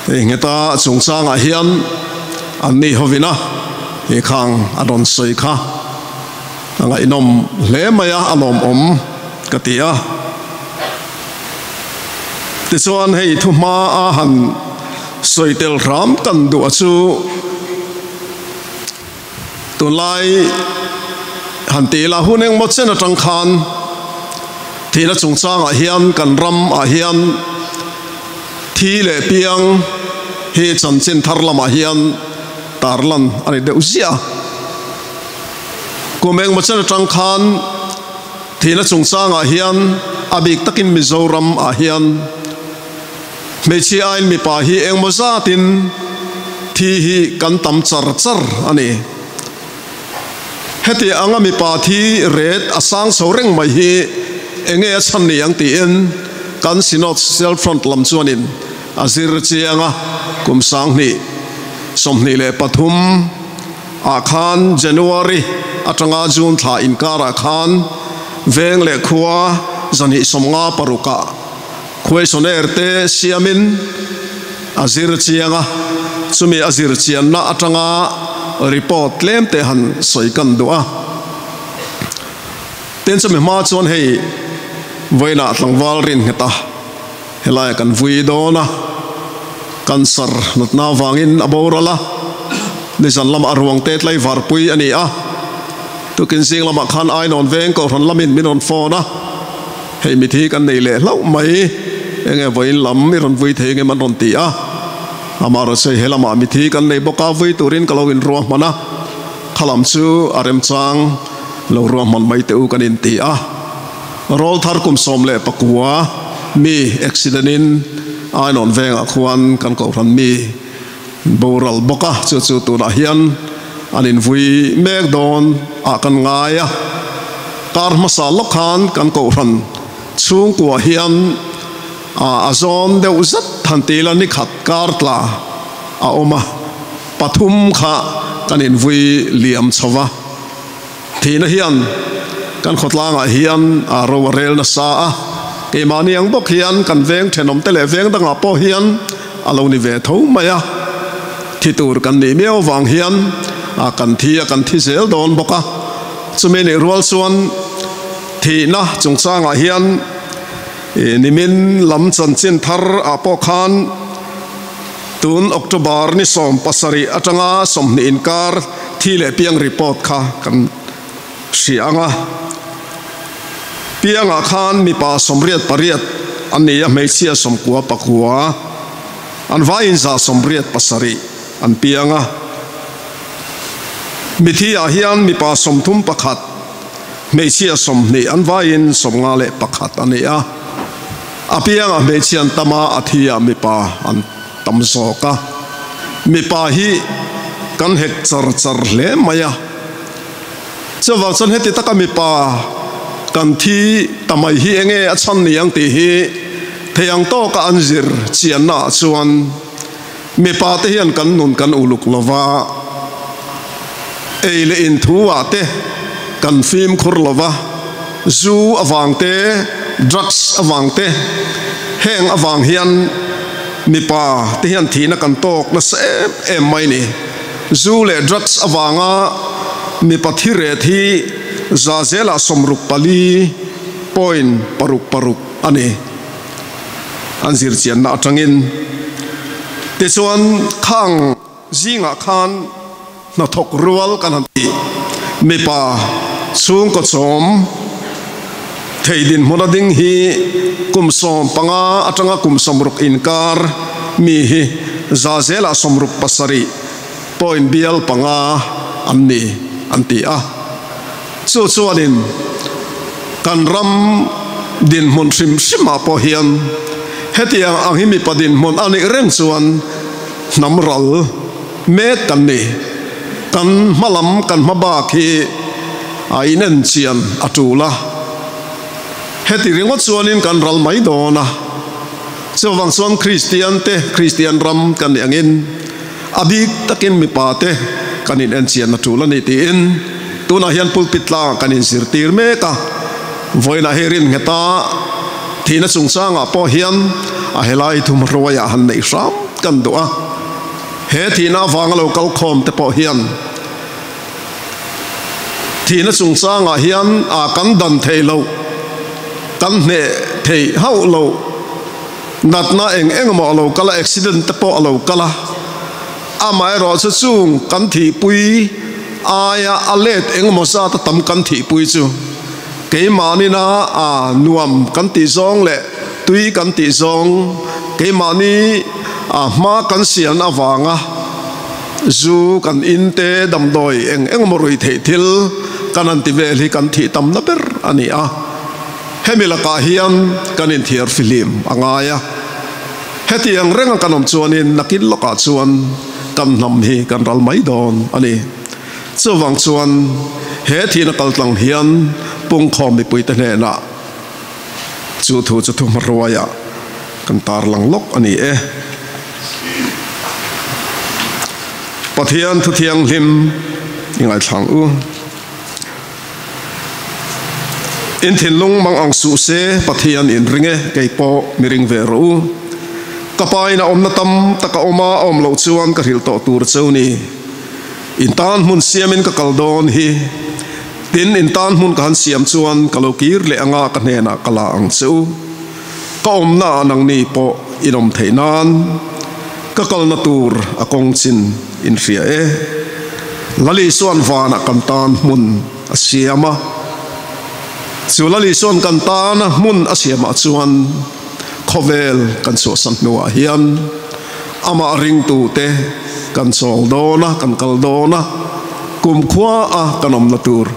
Hei ngheta chungchangah hian an ni hovin a he khang a rawn sawi kha a ngaihnawm hle mai a, a lawmawm ka ti a. Tichuan hei thu hma a han sawi tel hram kan duh a chu tunlai han tih ila hun engmaw chen atang khan thihna chungchangah hian kan ram ah hian Thi leh piang hi chanchin thar lamah hian tarlan a ni deuh ziah a. Kum engmaw chen atang khan thihna chungchangah hian a bik takin Mizoram ah hian hmeichhia aiin mipa hi engmaw zatin thi hi kan tam char char a ni. Heti anga mipa thi ret a sang chho reng mai hi enge a chhan ni ang tiin kan Synod Social Front lam chuanin a zir chiang a, kum 2023 ah khan January atanga June thla inkarah khan veng leh khua 256 ah questionnaire te siamin a zir chiang a, chumi a zir chianna atanga report tlem te han sawi kan duh a. Tin chumi hma chuan hei vawiinah tlangval rin nghet a, helaiah kan vui dawn a, cancer natna avangin a boral a, nizan lamah a ruang te tlaivar pui a ni a, tukin zing lamah khan Ainawn veng kohhran lamin min rawn phone a. Hei mithi kan nei leh hlauh mai, enge vawiin lam i rawn vui thei ngem an rawn ti a, amaherawhchu hei he lamah mithi kan nei bawk a, vui turin ka lo inruahman a, kha lam chu a remchang lo ruahman mai teh u kan inti a. Rawl thar kum 19 mi accident in Ainawn vengah khuan kan kohhran mi boral bawk a, chu chu tunah hian an invui mek dawn ah kan ngai a. Kar hmasa lawk khan kan kohhran chhungkua hian a zawn deuh zet han ti ila ni khat kar tla a awm a, pathum kha kan invui liam chho va. Thihna hian kan khawtlangah hian a ro a rel nasa a, keimahni ang bawk hian kan veng thenawmte leh veng dangah pawh hian a lo ni ve tho mai a, thi tur kan nih miau avang hian kan thi a, kan thi zel dawn bawk a. Chumi nih rual chuan thihna chungchangah hian nimin lam chanchin thar ah pawh khan Tun October ni 17 atanga 20 inkar thi leh piang report kha kan hria ang a. Piangah khan mipa 88 an ni a, hmeichhia 99, an vaiin 187 an piang a. Mithi ah hian mipa 31, hmeichhia 20, an vaiin 51 a ni a. A piangah hmeichhia an tam a, a thiah mipa an tam zawk a. Mipa hi kan hek char char hle mai a. Chuvang chuan heti taka mipa kan thi ta mai hi enge a chhan ni ang tih hi thei ang tawka an zir chianna ah chuan mipa te hian kan nun kan uluk lo va, ei leh in thu ah te kan fimkhur lo va, zu avang te, drugs avang te, heng avang hian mipa te hian thihna kan tawk nasa em em mai ni. Zu leh drugs avanga mipa thi ret hi za zelah 64.66 a ni. An zir chianna atangin tichuan khang zingah khan hnathawk rual kan han tih mipa chhungkaw chawm thei dinhmun a ding hi kum 15 atanga kum 60 inkar mi hi za zelah 67.5 an ni an ti a. Chu chuanin kan ram dinhmun hrim hrimah pawh hian hetiang ang hi mipa dinhmun a nih reng chuan hnam ral mek kan ni. Kan hma lam kan hma bak hi a inen chian a tul a. Heti ringawt chuanin kan ral mai dawn a. Chuvang chuan Kristian te Kristian ram kan nih angin a bik takin mipa te kan inen chian a tul a ni tiin tunah hian pulpit tlangah kan inzirtir mek a. Vawiinah hei rin ngheta thihna chungchangah pawh hian a helai thumhruaiah han neih hram kan duh a. He thihna avanga lo kal khawm te pawh hian thihna chungchangah hian a kan dan theih loh, kan hneh theih hauh loh, natna eng eng emaw a lo kal a, accident te pawh a lo kal a, amaherawhchu chung kan thihpui aia a let eng emaw zat a tam kan thihpui chu keimahni-na a nuam kan tih zawng leh tui kan tih zawng keimahni A hma kan sialna avanga zu kan in te, damdawi eng eng emaw rui theih thil kan han ti vel hi kan thih tamna ber a ni a. Hemi lakah hian kan inthiar fihlim a ngai a. Hetiang renga kan awm chuanin nakin lawkah chuan kan hnam hi kan ral mai dawn a ni. Chuvang chuan he thihna kaltlang hian pungkhawm mipuite hnenah chu thu chu thuhmahruaiah kan tarlang lawk a ni e. Pathian thu thianghlim i ngaithlang u. In thinlung mang ang suh se, Pathian in ring e, kei pawh mi ring ve rawh u. Ka pa in a awmna tam tak a awm a, a awm loh chuan ka hrilh tawh tur cheu ni. In tan hmun siamin ka kal dawn hi. Tin, in tan hmun ka han siam chuan ka lo kir leh anga ka hnenah ka la ang che u. Ka awmna ah nangni pawh in awm theih nan ka kalna tur a kawng chin in hria e. Lal Isua'n vanah kan tan hmun a siam a. Chu Lal Isua'n kan tana hmun a siamah chuan khawvel kan chhuahsan hnuah hian amah ringtute kan chawl dawn a, kan kal dawn a, kumkhua a kan awmna tur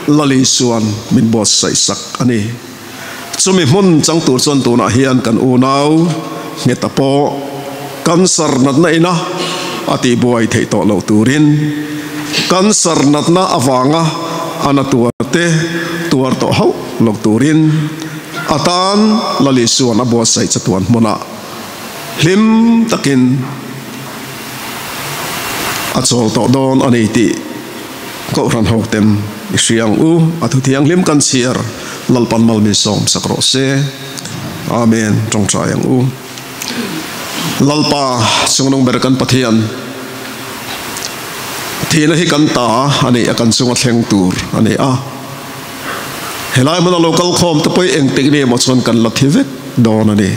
Lal Isua'n min buatsaih sak a ni. Chumi hmun chang tur chuan tunah hian kan unau ngheta pawh cancer natna ina a tihbuai theih tawh loh turin cancer natna avanga a na tuar te tuar tawh hauh lo turin a tan Lal Isua'n a buatsaih chatuan hmunah hlim takin a chawl tawh dawn a ni tih Kohhran ho ten i hria ang u, a thu thianghlim kan chhiar Lalpan mal min sawm sak rawh se. Amen. Tawngtai ang u. Lalpa chungnung ber kan Pathian, thihna hi kan ta a ni a, kan chunga thleng tur a ni a. Helai hmuna lo kal khawm te pawh hi engtik ni emaw chuan kan la thi vek dawn a ni.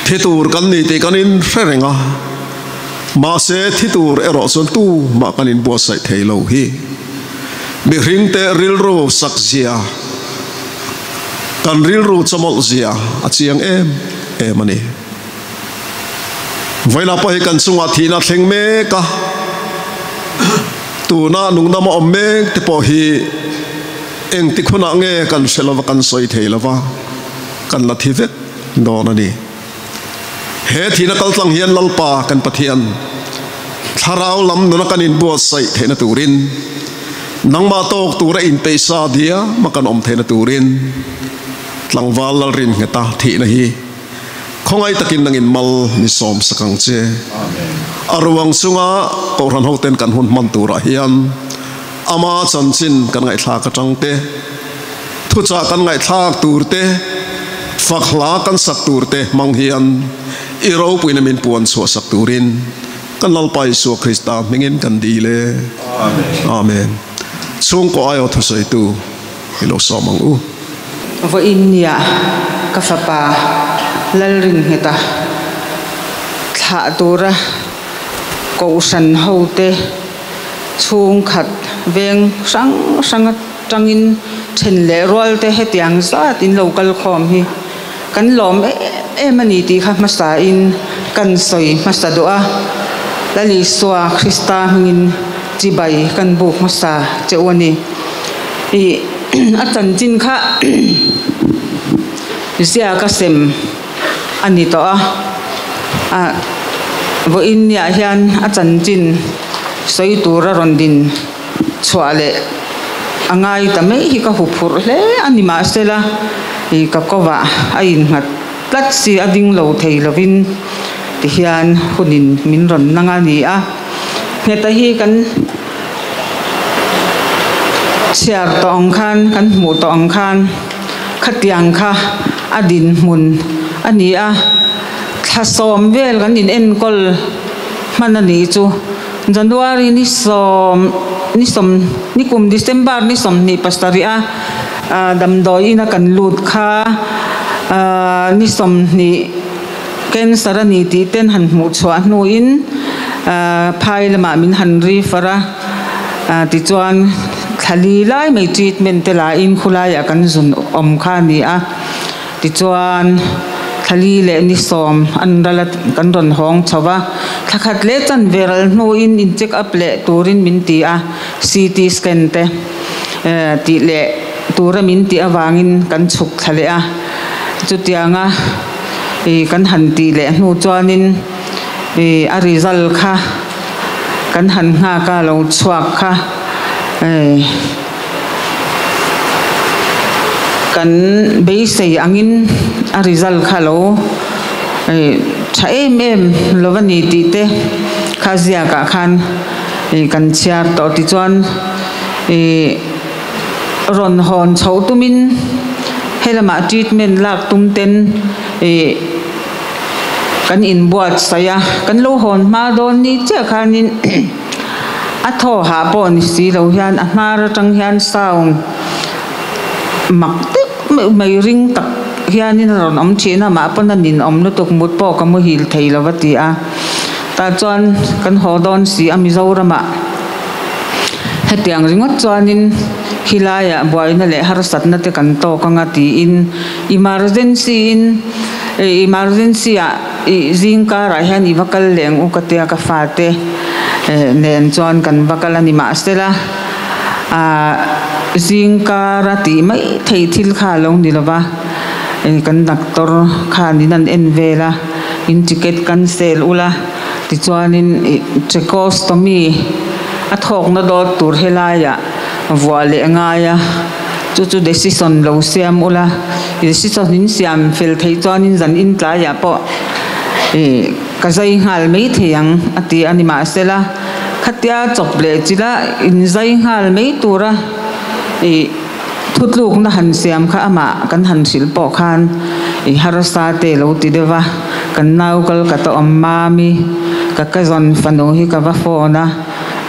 Thi tur kan ni tih kan inhre reng a, mahse thi tur erawh chuan tumah kan inbuatsaih thei lo hi. Mihringte rilru sak zia, kan rilru chawmawlh zia a chiang em em a ni. Vawilah pawh hi kan chungah thihna a thleng mek a, tuna nungdama awm mek te pawh hi engtik hunah nge kan hre lova kan sawi thei lova, Kan la thi vek dawn a ni. He thihna kaltlang hian Lalpa kan Pathian thlarau lam nuna kan inbuatsaih theihna turin, nangmah tawk tura inpeihsa diam a kan awm theihna turin tlangval Lalrin ngheta thihna hi khawngaih takin nangin mal ni sawm sak ang che. A ruang chunga Kohhran hoten kan hun hman turah hian ama chanchin kan ngaihthlak atang te, Thuchah kan ngaihthlak tur te, fak hla kan sak tur te hmang hian i ropuina min puan chhuah sak turin kan Lalpa Isua Krista hmingin kan dil e. Amen. Chhungkaw aiawh thusawitu i lo sawm ang u. Vawiin nia ka fapa Lalringheta thlah tura Kohhran hote chhungkhat veng hrang hranga tangin then leh rual te hetiang zat in lo kal khawm hi kan lawm em em a ni tih kha hmasa in kan sawi hmasa duh a, Lal Isua Krista hmingin chibai kan buk hmasa che u a ni. Ih a chanchin kha ziaka sem a ni tawh a, a vawiin niah hian a chanchin sawi tura rawn din chhuah leh a ngai ta mai hi ka hu phurh hle a ni mahsela ih ka kovah a innghat tlat si a ding lo thei lovin tihian hunin min rawn nang a ni a ngheta hi kan chhiar tawh ang khan kan hmuh tawh ang khan khatiang kha a dinhmun a ni a thla sawm vel kan in enkawl hman a nih chu. January ni sawm ni sawm ni kum December ni 27 a damdawi ina kan lut kha ni 20 cancer a ni tih ten han hmuh chhuah hnuin phai lamah min han refer a tichuan thla li lai mai treatment te lahin khulaiah kan zun awm kha a ni a tichuan. Thla li leh ni 10 an ral a, kan rawn hawng chho va. Thla khat leh chanve ral hnuin in check up leh turin min ti a, CT scan te tih leh tura min tih avangin kan chhuk thla leh a. Chutianga kan han tih leh hnu chuanin a result kha kan han nghak a, lo chhuak kha. Kan beisei angin a result kha lo tha em em lo a ni tih te kha ziakah khan kan chhiar tawh tichuan rawn hawn chhoh tumin helamah treatment lak tum ten kan inbuatsaih a, kan lo hawn hma dawn ni chiah khanin. A thaw hah pawh ni si lo hian a hnar atang hian sound mak deuh meuh mai ring tak hianin a rawn awm thin a, mah pawn a ninawm lutuk mut pawh ka muhil thei lo a ti a. Tah chuan kan haw dawn si a Mizoramah hetiang ringawt chuanin khilaiah buaina leh harsatna te kan tawk anga tiin emergency in emergency ah Ih zingkarah hian i va kal leng u ka tia ka fate nen chuan kan va kal a ni mahsela ah zingkara tih mai theih thil kha a lo ni lova kan doctor khanin an en vel a in ticket cancel ula tichuanin ih tracheostomy a thawkna dawt tur helaiah vuah leh a ngai a. Chu chu decision lo siam ula, decision in siam fel theih chuanin zan in tlaiah pawh ih ka zai nghal mai thei ang a ti a ni. Mahsela khatia chawp leh chila in zai nghal mai tura ih thutlukna han siam kha amah kan han hrilh pawh khan ih harsa te lo ti deuh va, kan nau kal ka ta awm mami ka cousin fanu hi ka va phone a,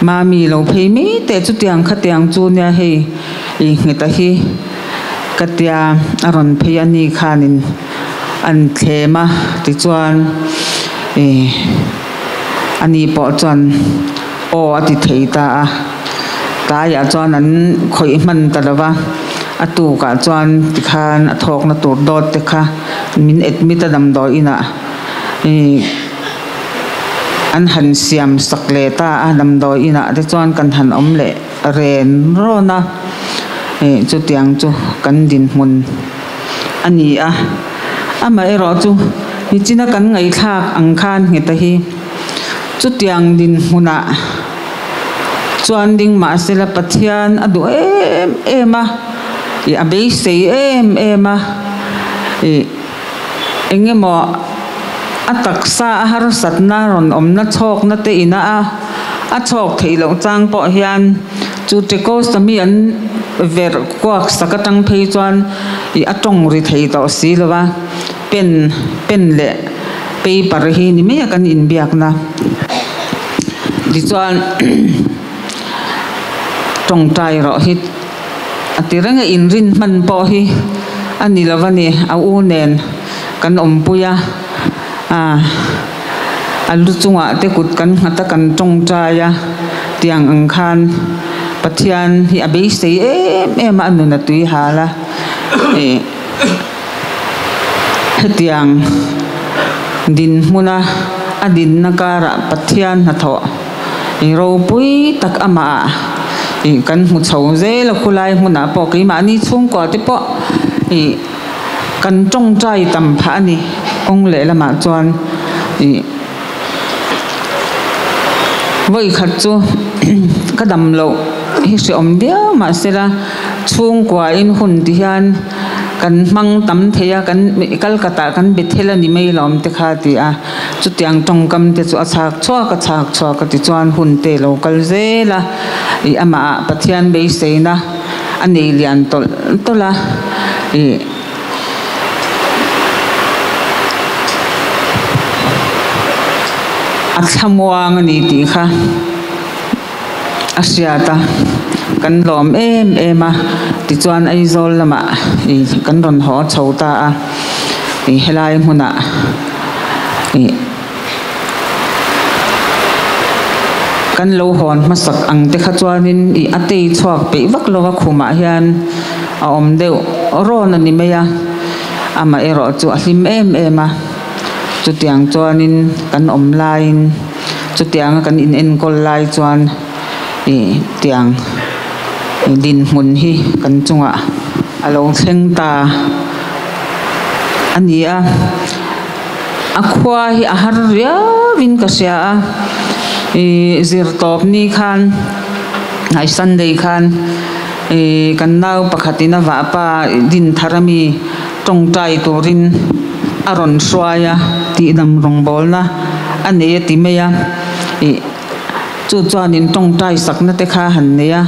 mami lo phei mai teh chutiang khatiang chu nia hei. I ngheta hi ka tia a rawn phei a ni khanin an thlem a tichuan ih a ni pawh chuan aw a ti thei ta a tlaiah chuan an khawih hman ta lo va a tukah chuan tikhan a thawkna tur dawt te kha min admit a damdawi inah ih an han siam sak leh ta a damdawi inah te chuan kan han awm leh. Ren rawn a, ih chutiang chu kan dinhmun a ni a. Amaherawhchu nichina kan ngaihthlak ang khan ngheta hi chutiang dinhmunah chuan ding mahsela Pathian a duh em em a, ih a beisei em em a, ih eng emaw a taksa a harsatna rawn awmna chhawkna te ina a a chhawk theih loh chang pawh hian chu Tracheostomy an verh kuak sak atang phei chuan ih a tawng ri thei tawh si lo va pen pen leh paper hi ni mai a kan inbiakna tichuan tawngtai rawh hi. A ti reng a, inrin hman pawh hi a ni lo a ni. A u nen kan awmpui a, ah a lu chungah te kut kan nghat a, kan tawngtai a, tiang ang khan Pathian hi a beisei em em a, a nun a tui hal a, ih hetiang dinhmuna a dinna karah Pathian hnathawh. I ropui tak amah ah ih kan hmu chho zel a khulai hmunah pawh keimahni chhungkua te pawh ih kan tawngtai tam phah a ni kawng lehlamah chuan ih vawi khat chu ka dam loh hi hreawm viau mahsela chhungkua in hun ti hian kan hmang tam thei a kan Kolkata kan Bethel a ni mai lawm te kha a ti a. Chutiang tawngkam te chu a chhak chhuak a chhak chhuak a tichuan hun te lo kal zel a, ih amah Pathian beiseina a nei lian tawlh tawlh a, ih a thlamuang a ni tih kha a hriat a, kan lawm em em a, tichuan Aizawl lamah ih kan rawn haw chho ta a, ih helai hmunah ih kan lo hawn hmasak ang te kha chuanin ih a tei chhuak peih vak lo a khumah hian a awm deuh rawn a ni mai a. Amaherawh chu a hlim em em a, chutiang chuanin kan awm laiin chutianga kan inenkawl lai chuan ih tiang dinhmun hi kan chungah a lo thleng ta a ni a. A khua hi a har riauin ka hria a, ih zirtawp ni khan hnai Sunday khan ih kan nau pakhatin a vahpa din thar ami tawngtai turin a rawn hruai a tihdam rawngbawlna a nei a ti mai a ih chu chuanin tawngtai sakna te kha han nei a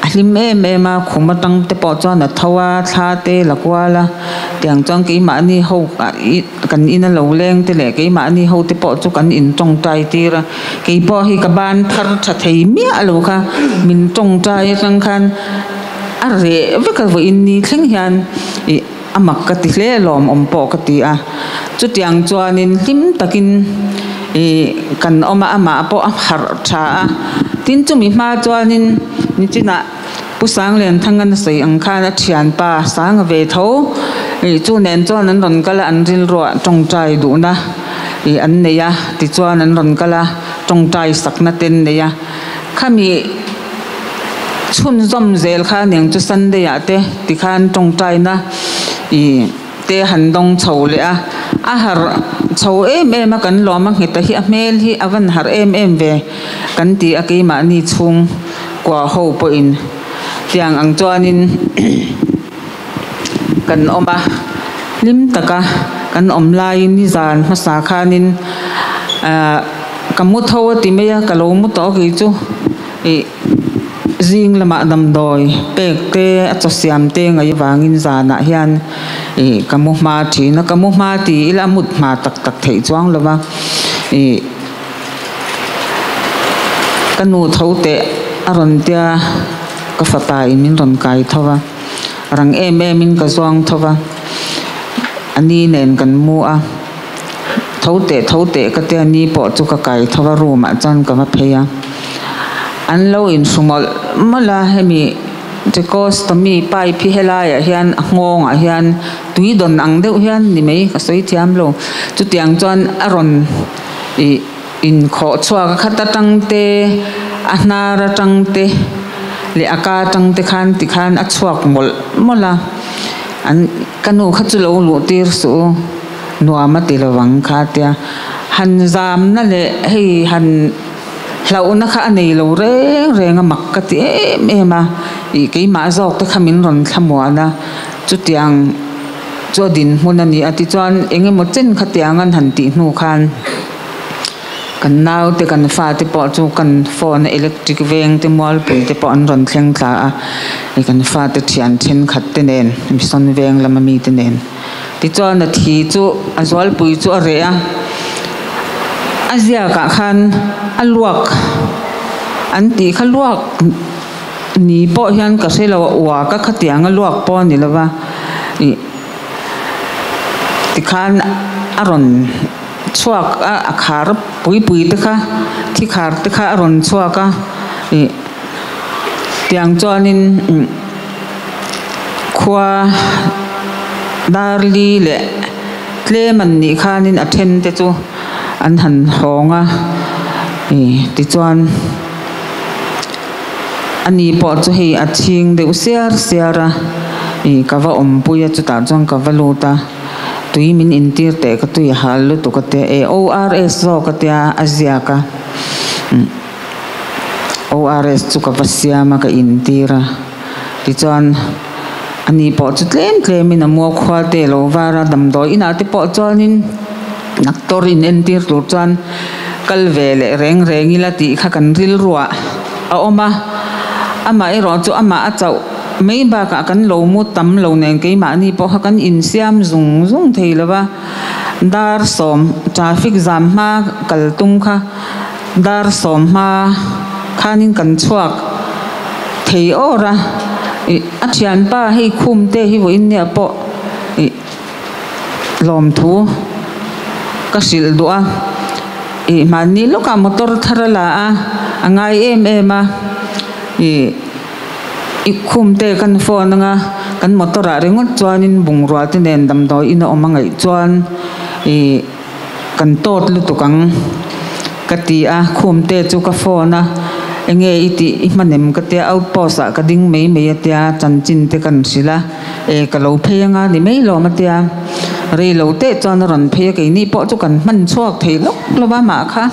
a hlim em em a khum atang te pawh chuan a tho a thla te la kual a tiang chuan keimahni ho ah ih kan ina lo leng te leh keimahni ho te pawh chu kan in tawngtai tir a keipawh hi ka ban phar tha thei miah lo kha min tawngtai atang khan. A reh vek a vawiin ni thleng hian ih a mak ka ti hle lawmawm pawh ka ti a. Chutiang chuanin hlim takin ih kan awm a, amah pawh a harh tha a. Tin chumi hma chuanin nichinah Pu Sanglianthanga na sawi ang khan a thianpa Sanga ve tho ih chu nen chuan an rawn kal a, an rilruah tawngtai duhna ih an nei a, tichuan an rawn kal a, tawngtai sakna te an nei a. Khami. Chhunzawm zel kha aniang chu Sunday ah te tikhan tawngtaina ih te han dawng chho leh a, a harh chho em em a kan lawm a ngheta hi a hmel hi a van harh em em ve kan ti a keimahni chhung kua ho pawhin tiang ang chuanin kan awm a, hlim taka kan awm laiin nizan hmasa khanin ah ka mu tho a ti mai a ka lo mu tawh a kei chu. Ih zing lamah damdawi pek te a chaw siam te ngaih avangin zanah hian ih ka mu hma thin a, ka mu hma ti ila a mut hma tak tak theih chuang lo va, ih ka nu tho teh a rawn tia ka fapa in min rawn kai tho va, rang em em in ka zuang tho va, a ni nen kan mu a. Tho teh tho teh ka tia ni pawh chu ka kai tho a room ah chuan ka va phei a, an lo inhru mawlh mawlh a hemi tracheostomy pipe hi helai ah hian a nghawng ah hian tui dawn ang deuh hian ni mai ka sawi thiam lo chutiang chuan a rawn ih inkhawh chhuak a khat atang te a hnar atang te leh a ka atang te khan tikhan a chhuak mawlh mawlh a an ka nu kha chu lo luh tir suh u. Nuam a ti lovang kha tia han zamna leh hei han hlauhna kha a nei lo reng reng a mak ka ti em em a, ih keimah zawk te kha min rawn thlamuan a, chutiang chu a dinhmun a ni a tichuan eng emaw chen khatiang an han tih hnu khan kan naute kan fate pawh chu kan phone a electric veng te mualpui te pawh an rawn thleng thla a, ih kan fate thian thenkhat te nen mission veng lama mite nen. Tichuan a thi chu a zualpui chu a reh a, a ziakah khan a luak an tih kha luak ni pawh hian ka hre lo a uak a khatiang a luak pawh a ni lo va ih tikhan a rawn chhuak a a khar pui pui te kha thi khar te kha a rawn chhuak a ih tiang chuanin umm. Khua Darli leh tlem an nih khanin a then te chu an han hawng a, ih tichuan ani pawh chu hei a chhing deuh siar siar a, ih ka va awmpui a chutah chuan ka va lut a, tui min intir teh ka tui a hal lutuk a tia, eh ORS zawk a tia a ziak a. ORS chu ka va siam a ka intir a tichuan ani pawh chu tlem tlemin a muakhua te lo var a damdawi inah te pawh chuanin doctor in entir tur chuan kal ve leh reng reng ila tih kha kan rilruah a awm a amaherawh chu amah a chauh mai bakah kan lo mu tam lo nen keimahni pawh kha kan insiam zung zung thei lo va dar sawm traffic zam hma kal tum kha. Dar sawmhma khanin kan chhuak thei awr a, ih a thianpa hei khum te hi vawiin nia pawh ih lawmthu ka hrilh duh a, ih mahni lawkah motor thar a la a, a ngai em em a, ih i khum te kan phone anga. Kan motor ah ringawt chuanin bungrua te nen damdawi in a awm a ngaih chuan ih kan tawt lutuk ang ka ti a, Khumte chu ka phone a, enge i tih i hmanem ka tia, outpost ah ka ding mai mai a tia, chanchin te kan hrilh a, e ka lo phei anga ni mai lawm a tia, rei lo teh chuan a rawn phei a, keini pawh chu kan hman chhuak thei lawk lova mah kha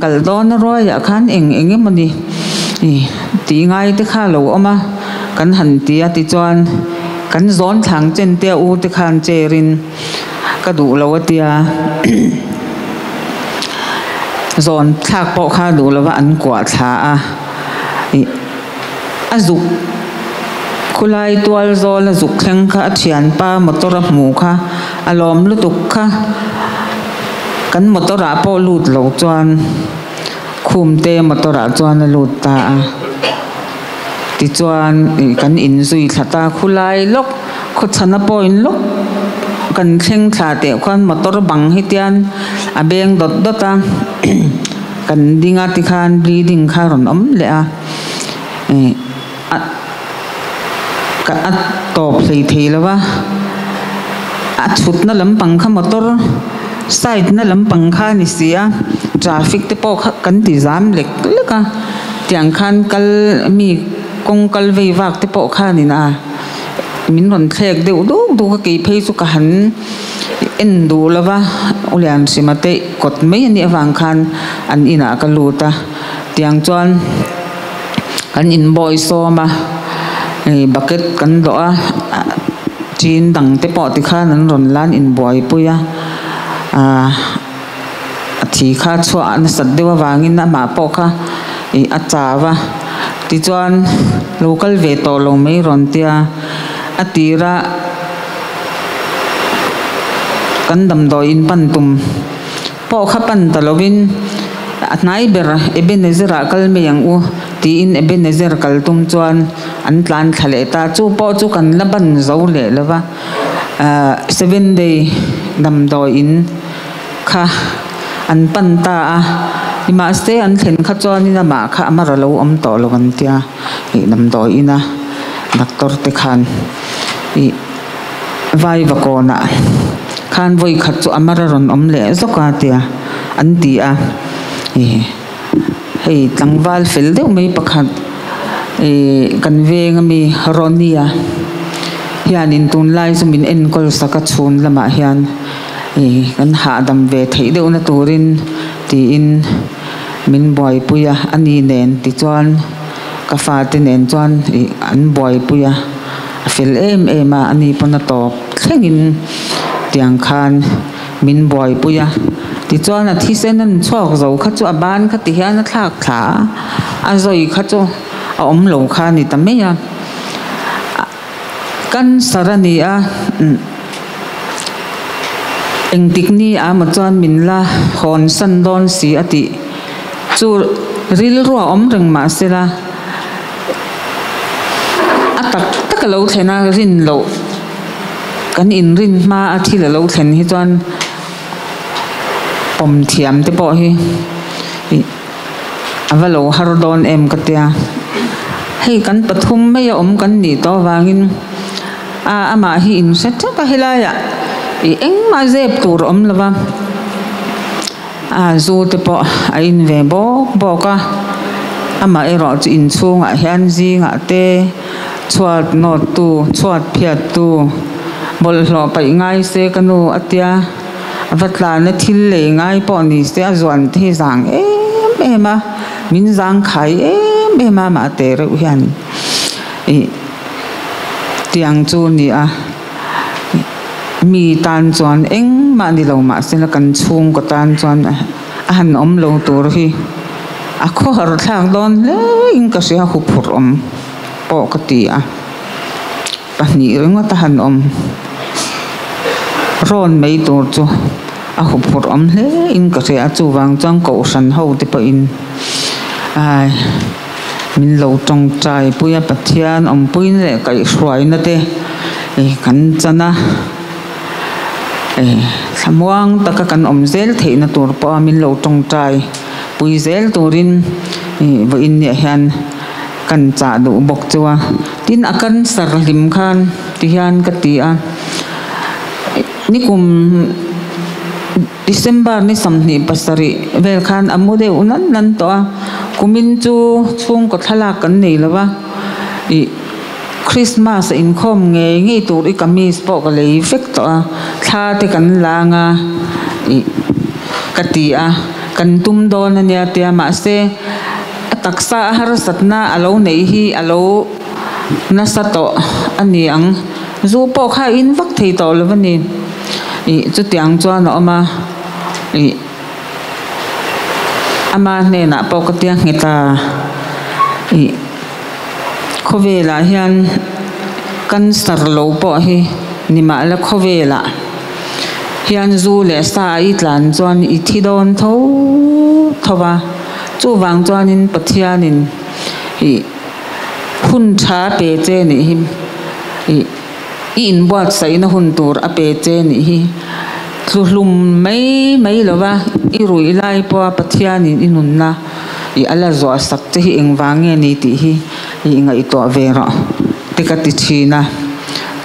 kal dawn a ruaiah khan eng eng emawni ih tih ngai te kha a lo awm a, kan han ti a tichuan kan zawn thlang chen te a u te khan chair in. Ka duh lo a tia zawn thlak pawh kha duh lova an kuah thla a, ih a zuk khulai tual zawl a zuk thleng kha a thianpa motor a hmu kha a lawm lutuk kha kan motor ah pawh lut lo chuan khumte motor ah chuan a lut ta a tichuan ih kan inzui thla ta khulai lawk. Khawchhana point lawk kan thleng thla teh khuan motor bang hi tian a beng dawt dawt a kan ding a tikhan bleeding kha a rawn awm leh a ih a ka a tawp hlei thei lo va a chhutna lampang kha motor side na lampang kha a ni si a traffic te pawh kha kan ti zam lek lek a tiang khan kal mi kawng kal vei vak te pawh khanin a. Min rawn thlek deuh duk duk a, kei phei chu ka han en duh lo va, U Lianhrima te kawt mai a nih avang khan an inah ka lut a, tiang chuan kan inbawi sawm a, bucket kan dawh a, chin dang te pawh tikhan an rawn lan inbuaipui a, aah a thi kha chhuah nasat deuh avangin amah pawh kha ih a chau a tichuan lo kal ve tawh lo mai rawn tia a tira kan damdawi in pan tum pawh kha pan ta lovin a hnai ber Ebenezer ah kal mai ang u tiin Ebenezer kal tum chuan an tlan thla leh ta chu pawh chu kan la ban zo leh lo va ah seven day damdawi in. Kha an pan ta a, nimahse an thlen kha chuanin amah kha a mar a lo awm tawh lo an tia ih damdawi ina doctor te khan ih vaiva kawnah khan vawi khat chu a mar a rawn awm leh zawk a tia an ti a ih hei tlangval fel deuh mai pakhat ih kan veng ami Ronnie-a hianin tunlai chu min enkawl sak a chhun lamah hian. Ih kan hahdam ve theih deuhna turin tiin min buaipui a, a ni nen tichuan ka fate nen chuan ih an buaipui a, a fel em em a, a ni pawn a tawp thlengin tiang khan min buaipui a, tichuan a thisen an chhuak zo kha chu a ban kha ti hian a thlak thla a, a zawi kha chu a awm lo kha a ni ta mai a. Cancer a ni a, engtik ni ah maw chuan min la hawn san dawn si a tih chu rilru a awm reng mah sela a tak tak a lo thlen a rin loh kan inrin hma a thil a lo thlen hi chuan pawm thiam te pawh hi ih. A va lo har dawn em ka tia. Hei kan pathum mai a awm kan nih tawh avangin a amah hi in hre teuh a helaiah ih engmah zep tur a awm lo va, a zu te pawh a in ve bawk bawk a, amah erawh chu inchhungah hian zingah te chhuat nawt tu chhuat phiat tu bawlhhlawh paih ngai se ka nu a tia. A va tlana thil lei ngai pawh ni se a zuan te hi zang em em a, min zang khai em em a mah teh reuh hian ih tiang chu a ni a, mi tan chuan engmah ni lo mah se la kan chhungkaw tan chuan a han awm lo tur hi a khawhar thlak dawn hle in ka hria huphurh awm pawh ka ti a. Pahnih ringawt a han awm rawn mai tur chu a huphurh awm hle in ka hria a, chuvang chuan kohhran ho te pawhin ai min lo tawngtai pui a, Pathian awmpuina leh kaihhruaina te kan chan a, thlamuang taka kan awm zel theihna tur pawha min lo tawngtai pui zel turin vawiin niah hian. Kan chah duh bawk chu a. Tin a cancer hlim khan Tihian ka ti a. Nikum December ni 27 vel khan a mu deuh nan nan tawh a. Kumin chu chhungkaw thlalak kan nei lo va. Ih Christmas a inkhawm ngei ngei tur i kamis pawh ka lei vek tawh a. Thla te kan lang a ih ka ti a. Kan tum dawn a nia tia mahse a taksa a harsatna a lo neih hi a lo nasa tawh a ni ang. Zu pawh kha in vak thei tawh lo a ni. Ih chutiang chuan a awm a, ih ama hnenah pawh ka tia nghet a, ih khawvelah hian cancer lo pawh hi ni mah la khawvelah hian zu leh sa a i tlan chuan i thi dawn tho tho va, chuvang chuanin Pathianin ih. Hun tha pe che nih hi ih i inbuatsaihna hun tur a pe che nih hi tluhlum mai mai lova i ruih lai pawha Pathianin i nunna ih a la zuah sak che hi engvang nge ni tih hi ih ngaihtuah ve rawh te ka ti thin a,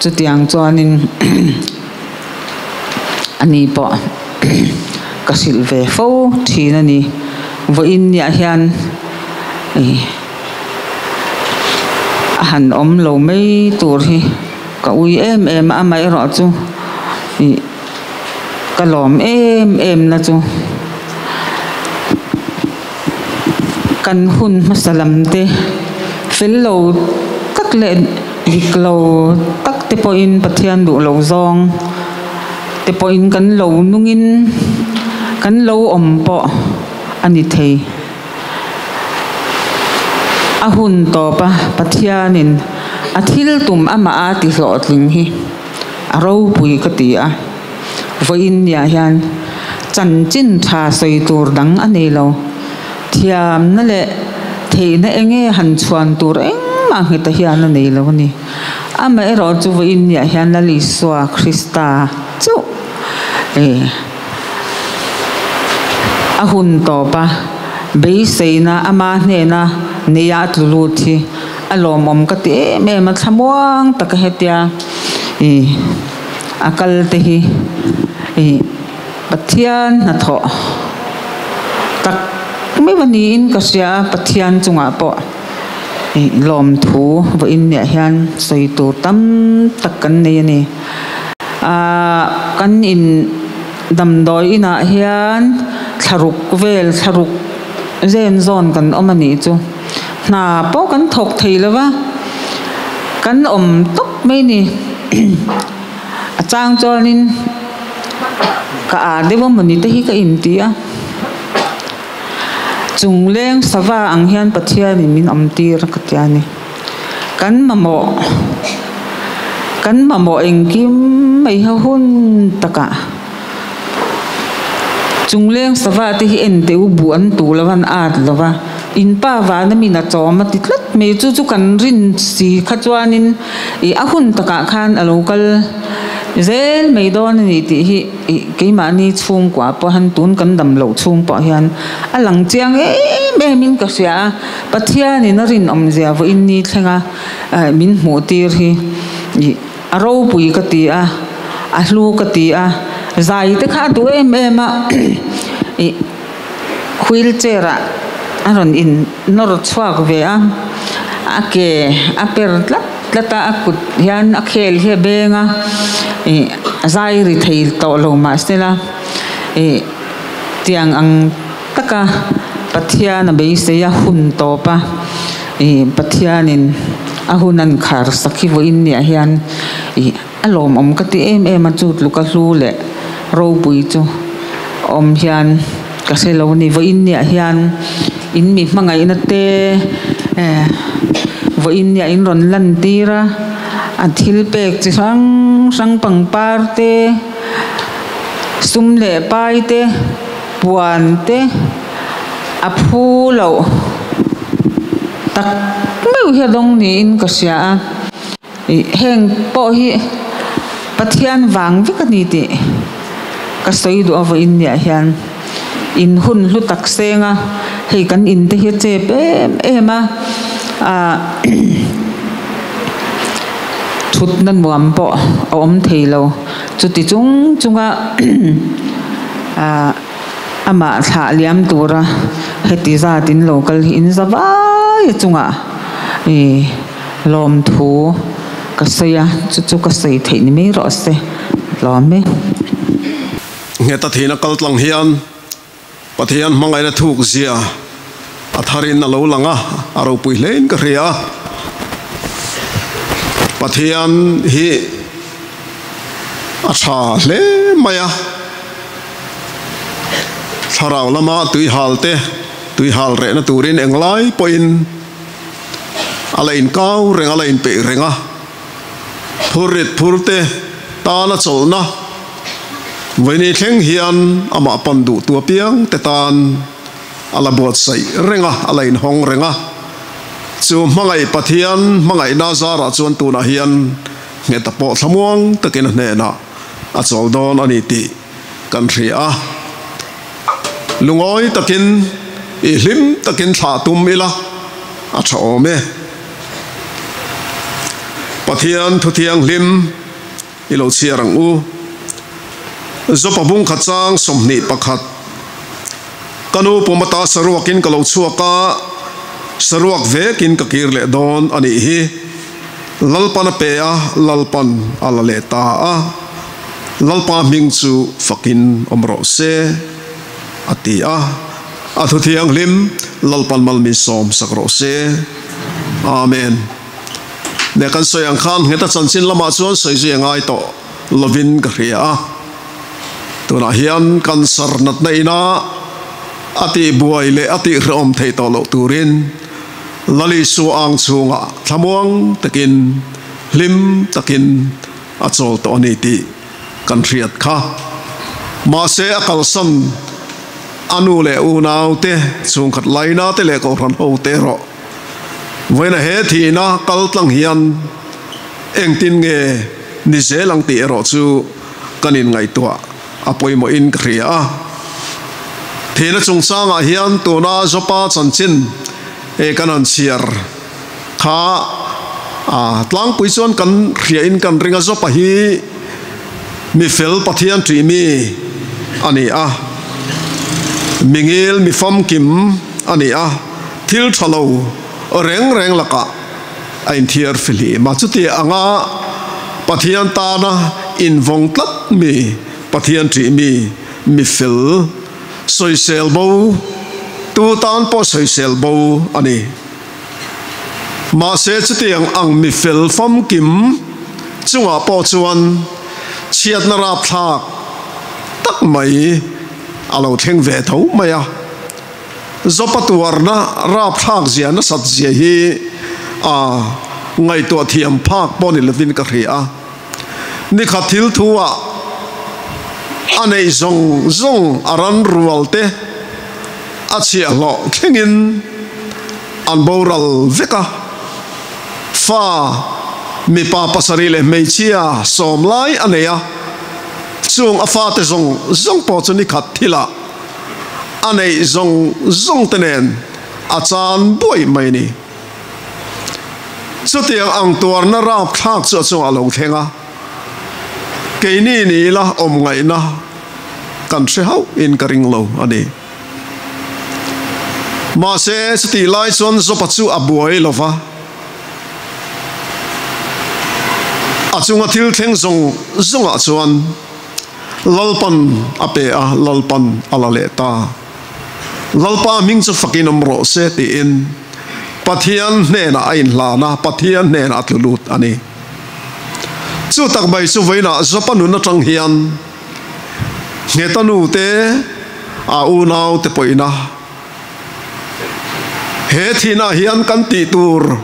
chutiang chuanin ani pawh ka hrilh ve fo thin a ni. Vawiin niah hian ih. A han awm lo mai tur hi ka ui em em a, amaherawh chu ih ka lawm em em na chu kan hun hmasa lam te fel lo tak leh dik lo tak te pawhin Pathian duh lo zawng te pawhin kan lo nungin kan lo awm pawh a ni thei. A hun tawpa Pathianin a thil tum amah a ti hlawhtling hi a ropui ka ti a. Vawiin niah hian chanchin tha sawi tur dang a nei lo. Thiamna leh theihna enge han chhuan tur engmah ngheta hian a nei lo a ni. Amaherawh chu vawiin niah hian Lal Isua Krista chauh e. A hun tawp a, beiseina ama hnena neia a tlu lut hi a lawmawm ka ti em em a, thlamuang taka hetia ih a kal te hi ih Pathian hnathawh tak meuh a niin ka hria a, Pathian chungah pawh ih lawmthu vawiin niah hian sawi tur tam tak kan nei a ni. Ahh kan in damdawi inah hian thlaruk vel thlaruk zen zawn kan awm a nih chu. Hna pawh kan thawk thei lo va, kan awm tawp mai ni. A chang chuanin ka aa deuh a mawni te hi ka inti a. Chungleng sava ang hian Pathianin min awm tir ka ti a ni. Kan mamawh, kan mamawh engkim mai ho hun takah chungleng sava te hi en teh u buh an tuh lo va an at lo va, in pa vana min a chawm a ti tlat mai chu chu kan rin si kha chuanin ih a hun takah khan a lo kal zel mai dawn a ni tih hi ih keimahni chhungkua pawh han tun kan dam loh chhung pawh hian a lang chiang em em in ka hria a. Pathianin a rinawmzia vawiin ni thlenga min hmuh tir hi ih a ropui ka ti a, a hlu ka ti a, zai te kha a duh em em a ih wheelchair ah a rawn in nawr chhuak ve a, a ke a per tlat tlat a, a kut hian a khel hi a beng a ih zai ri thei tawh lo mahsela ih tiang ang. Taka Pathian a beisei a hun tawp a, ih Pathianin a hun an khar sak hi vawiin niah hian ih a lawmawm ka ti em em a, chu tluka hlu leh ropui chu awm hian ka hre lo a ni. Vawiin niah hian in mi hmangaihna te eh vawiin niah in rawn lan tir a, a thil pek chi hrang hrang pangpar te, sum leh pai te. Puan te a phu loh tak meuh hi a dawng niin ka hria a, ih heng pawh hi Pathian vang vek a ni tih ka sawi duh a vawiin niah hian in hun hlu tak seng a, hei kan in te hi a chep em em a, ah. Thutna nuam pawh a awm thei lo. Chuti chung chunga amah thlah liam tura heti zat in lo kal hi in za vai a chungah ih lawmthu ka sawi a, chu chu ka sawi theih ni mai rawh se tlawm e. Ngheta thihna kal tlang hian Pathian hmangaihna thuk zia a tharin a lo lang a, a ropui hlein ka hria a. Pathian hi a tha hle mai a, thlarau lama tuihal te, tuihal rehna turin englai pawhin a la inkau reng a, la inpeih reng a. Phurrit phur te tana chawlhna vawiini thleng hian amah pan duh tu apiang te tan a la buatsaih reng a, a la inhawng reng a. Chu hmangaih Pathian hmangaihna zarah chuan tunah hian ngheta pawh thlamuang takin a hnenah a chawl dawn a ni tih kan hria a. Lungawi takin i hlim takin thlah tum ila a tha awm e. Pathian thu thianghlim i lo chhiar ang u. Zopa bung khat chang 21. Ka nu pum ata saruakin ka lo chhuak a, saruak vekin ka kir leh dawn a nih hi. Lalpan a pe a, Lalpan a la leh ta a. Lalpa hming chu fakin awm rawh se, a ti a. A thu thianghlim Lalpan mal min sawm sak rawh se. Amen. Neh kan sawi ang khan ngheta chanchin lamah chuan sawi zui a ngai tawh lovin ka hria a. Tunah hian cancer natna ina a tih buai leh a tih hrehawm theih tawh loh turin Lali Su ang chhungah thlamuang takin hlim takin a chawl tawh a ni tih kan hriat kha. Mahse a kalsan a nu leh unau te, chhungkhat laina te leh kohhran ho te erawh vawiina he thihna kal tlang hian engtin nge ni zel ang tih erawh chu kan inngaihtuah a pawimawhin ka hria a. Thihna chungchangah hian tuna Jopa chanchin e kan han chhiar kha a tlangpui chuan kan hriain kan ring a, Jopa hi mi fel Pathian ṭih mi a ni a, mi ngil mi famkim a ni a, thil ṭha lo reng reng lakah a inthiar fihlim a, chuti anga Pathian tana invawng tlat mi Pathian ṭih mi mi fel sawisel bo tu tan pawh sawisel bo a ni. Mahse chutiang ang mi fel famkim chungah pawh chuan chhiatna rapthlak tak mai a lo thleng ve tho mai a. Zopa tuarna rapthlak zia nasat zia hi a ngaihtuah thiam phak pawh ni lovin ka hria a. Nikhat thil thu ah a neih zawng zawng a ran rual te a chhiahhlawh thlengin an boral vek a. Fa mipa pasarih leh hmeichhia sawm lai a nei a, chung a fate zawng zawng pawh chu nikhat thilah a neih zawng zawng te nen a chan buai mai a ni. Chutiang ang tuarna rapthlak chu a chungah a lo thleng a, keini ni ila awm ngaihna kan hre hauh in ka ring lo a ni. Mahse, chutih lai chuan Jopa chu a buai lo va, a chunga thil thleng zawng zawngah chuan Lalpan a pe a, Lalpan a la leh ta. Lalpa hming chu fakin awm rawh se tiin Pathian hnenah a inhlan a, Pathian hnenah a tlu lut a ni. Chu tak mai chu vawiinah Jopa nun atang hian Ngheta nu te, a unau te pawhin a he thinah hian kan tih tur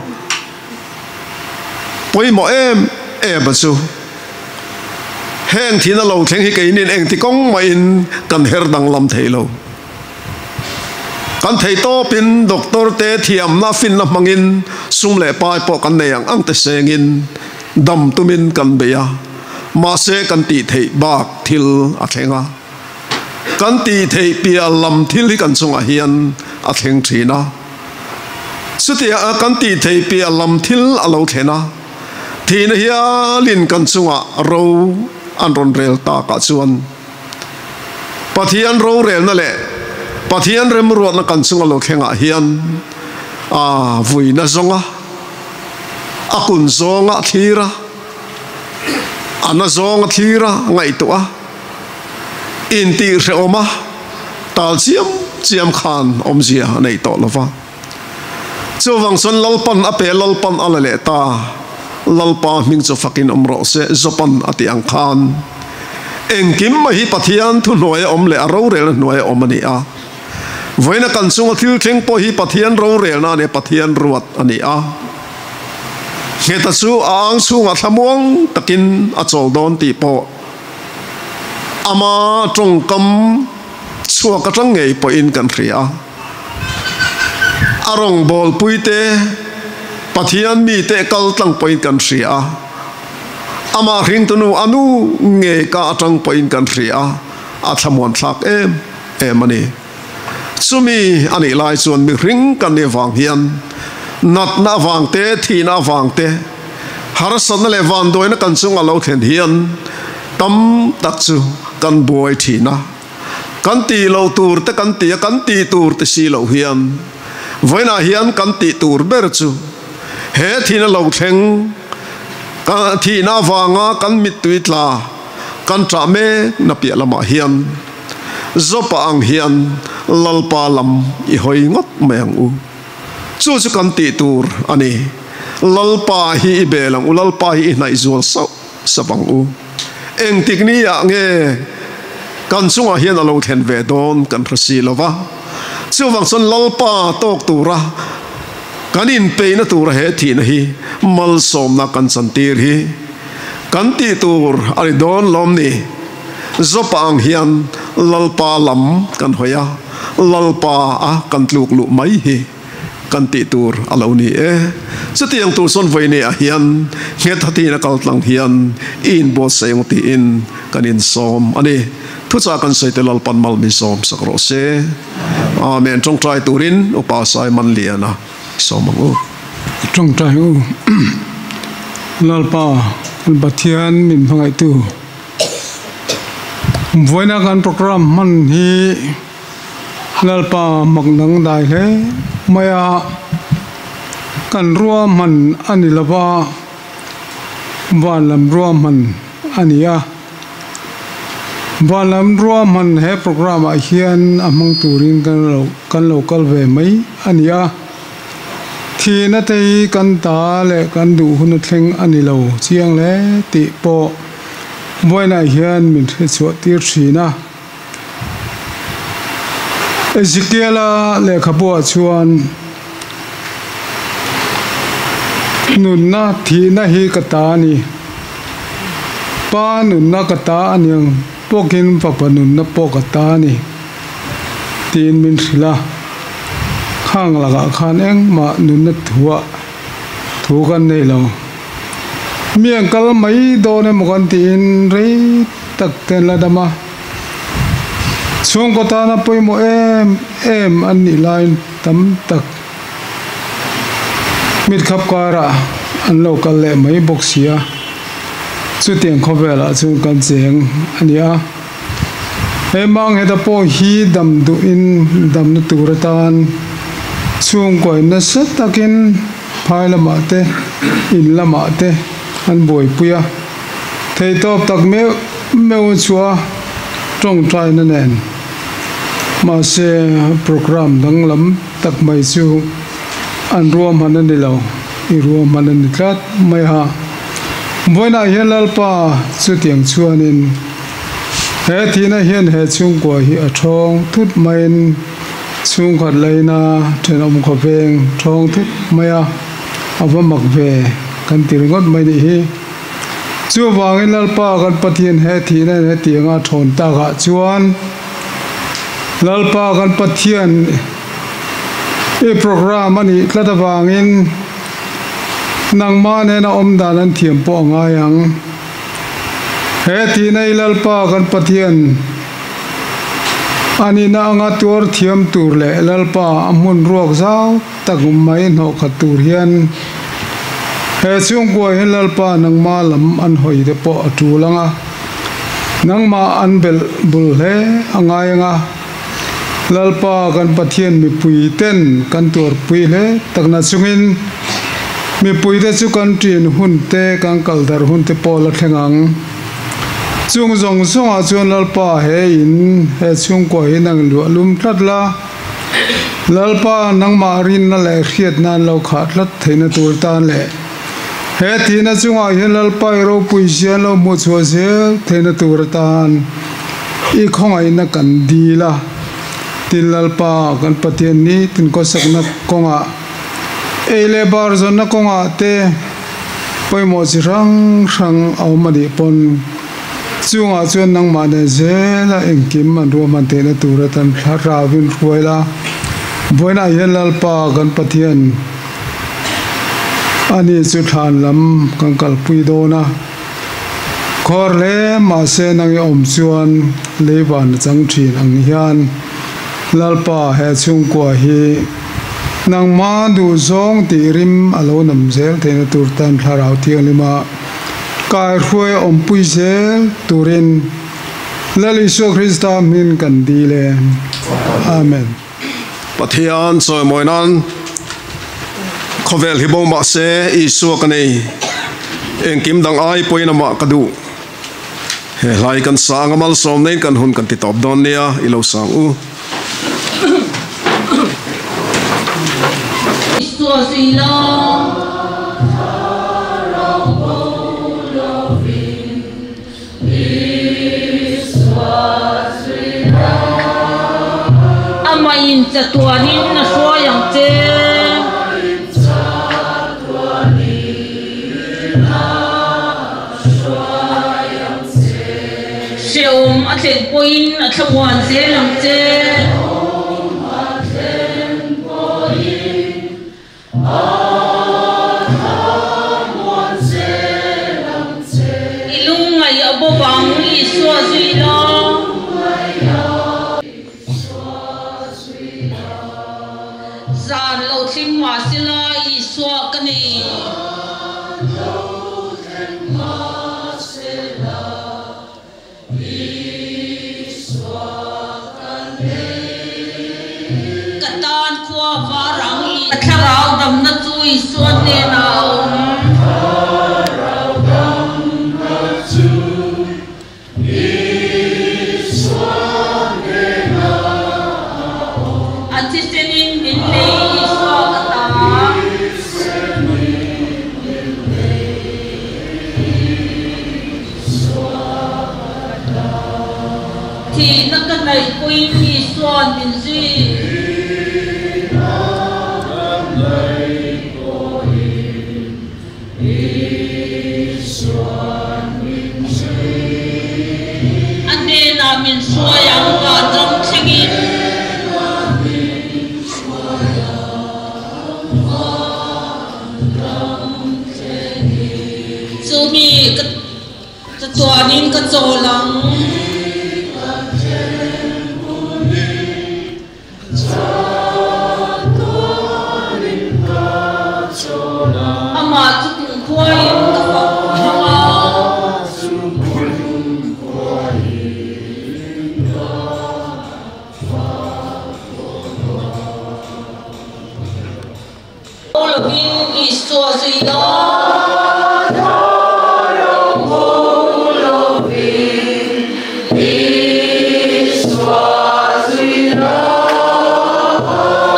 pawimawh em em a chu. Heng thina lo thleng hi keinin engti kawng mahin kan her danglam thei lo. Kan thei tawpin doctor te thiamna finna hmangin sum leh pai pawh kan nei ang ang te sengin dam tumin kan bei a, mahse kan tih theih bak thil a thleng a. Kan tih theih piah lam thil hi kan chungah hian a thleng thin a. Chutiang a kan tih theih piah lam thil a lo thlen a. Thihna hialin kan chungah ro an rawn rel takah chuan Pathian rorelna leh Pathian remruatna kan chunga lo thlengah hian a vuina zawnga, a kun zawnga a thlir a, a na zawnga thlir a, ngaihtuah a, intihhrehawm a, tal chiam chiam khan awmzia a nei tawh lo va. Chuvang chuan Lalpan a pe, Lalpan a la leh ta, Lalpa hming chu fakin awm rawh se, Jopan a tih ang khan engkim mai hi Pathian thuhnuaia awm leh a rorelna hnuaia awm a ni a. Vawiina kan chunga thil thleng pawh hi Pathian rorelna a ni a, Pathian ruat a ni a. Ngheta chu a ang chhungah thlamuang takin a chawl dawn tih pawh ama tawngkam chhuak atang ngei pawhin kan hria a. A rawngbawlpuite Pathian mite kal tlang pawhin kan hria a, amah hringtunu a nu ngei ka atang pawhin kan hria a, a thlamuan thlak em em a ni. Chumi a nih lai chuan mihring kan nih vang hian natna avang te, thihna avang te, harsatna leh vanduaina kan chunga lo thlen hian tam tak chu kan buai thin a. Kan tih loh tur te kan ti a, kan tih tur ti si loh hian vawiinah hian kan tih tur ber chu he thihna lo thleng, thihna avanga kan mittui tla kan ṭah mek na piah lamah hian Jopa ang hian Lalpa lam i hawi ngawt mai ang u. Chu chu kan tih tur a ni. Lalpa hi i bel ang u, Lalpa hi i hnaih zual sauh sauh ang u. Engtik ni ah nge kan chungah hian a lo thlen ve dawn kan hre si lo va. Chuvang chuan Lalpa tawk tura kan inpeihna tura he thihna hi malsawmna kan chantir hi kan tih tur a ni dawn lawm ni? Jopa ang hian Lalpa lam kan hawi a, Lalpa a kan tluk luh mai hi. Kan tih tur a lo ni e. Chutiang tur chuan vawiin ah hian nghet hatin a kal tlang hian i inbuatsaih ang tiin kan insawm a ni. Thuchah kan sawi te Lalpan mal min sawm sak rawh se. Amen. Tawngtai turin Upa Simon Liana i sawm ang u. Tawngtai u. Lalpa kan Pathian min hmangaihtu. Vawiina kan program hman hi. Lalpa mak dang dai hle mai a, kan ruahman a ni lo va, van lam ruahman a ni a. Van lam ruahman he program ah hian a hmang turin kan lo kan lo kal ve mai a ni a. Thihna te hi kan ta leh kan duh hun a thleng a ni lo chiang hle tih pawh vawiinah hian min hriatchhuah tir thin a. Ezekiela lehkhabuah chuan, Nunna thihna hi ka ta a ni. Pa nunna ka ta a ni ang bawkin Fapa nunna pawh ka ta a ni, tiin min hrilh a. Khang lakah khan engmah nunna thuah thu kan nei lo. Mi an kal mai dawn emaw kan tiin rei tak te an la dam a. Chhungkaw tana pawimawh em em an nih laiin tam tak mitkhap karah an lo kal leh mai bawk si a. Chutiang khawvelah chuan kan cheng a ni a. He Mangheta pawh hi dam duhin damna tur atan chhungkaw nasa takin Phai lamah te, in lamah te an buaipui a, theihtawp tak meuh meuh a chhuah a, tawngtaina nen. Mahse, programme danglam tak mai chu an ruahman a ni lo, i ruahman a ni tlat mai a. Vawiinah hian Lalpa chutiang chuanin he thihna hian he chhungkua hi a thawng thut maiin, Chhungkhat laina thenawm khawveng thawng thut mai a, a va mak ve kan ti ringawt mai nih hi. Chuvangin Lalpa kan Pathian he thihna in hetianga thawn takah chuan Lalpa kan Pathian i program a nih tlat avangin nangmah nena awm dan an thiam pawh a ngai ang. He thihna i Lalpa kan Pathian A nihna anga tuar thiam tur leh Lalpa a hmun ruak zau tak mai hnawh khat tur hian He chhungkua hi Lalpa nangma lam an hawi te pawh a tul ang a, nangmah an belh bul hle a ngai ang a. Lalpa kan Pathian mipui ten kan tuarpui hle takna chungin mipuite chu kan ṭin hun te, kan kal darh hun te pawh la thleng ang. Chung zawng zawngah chuan Lalpa he in he chhungkua hi nang luah lum tlat la. Lalpa, nangmah rinna leh hriatna an lo khah tlat theihna tur tan leh he thihna chungah hian Lalpa i ropui zia an lo hmuh chhuah zel theihna tur atan i khawngaihna kan dil a. Tin, Lalpa, kan Pathian nitin khawsakna kawngah, ei leh bar zawnna kawngah te pawimawh chi hrang hrang a awm a nih pawn, Chungah chuan nangmah nen zela engkim an ruahman theihna tur atan thlarauin hruai la, vawiinah hian Lalpa kan Pathian ani chu thlan lam kan kalpui dawn a, khawr hle mahse nang i awm chuan leivan a chang thin ang hian Lalpa he chhungkua hi nangmah duhzawng tih rim a lo nam zel theihna tur tan thlarau thianghlima Kaihruai awmpui zel turin Lal Isua Krista hmin kan dil e. Amen. Pathian chawimawi nan khawvel hi bo mah se Isua ka nei, engkim dang ai pawhin amah ka duh. He hlai kan sang a malsawm neiin kan hun kan ti tawp dawn nia, i lo sang u. Isua zui la. Amah in chatuanin a hruai ang che. Hreawm a thlen pawhin a thlamuan zel ang che. I lungngaih a bawp ang Isua zui la. Zan lo thlim mahsela Isua ka nei. Ka tan khua var ang i. Ka thlarau damna chu Isua hnenah a awm. A thisenin min lei Isua ka ta. Thihna ka hnaih pawhin Isua'n min zui. A hnenah min hruai ang vanram thlengin. Chumi ka chatuanin ka chawl ang. Amah chu kumkhuain ka fak ang a. Aw lovin Isua zui la.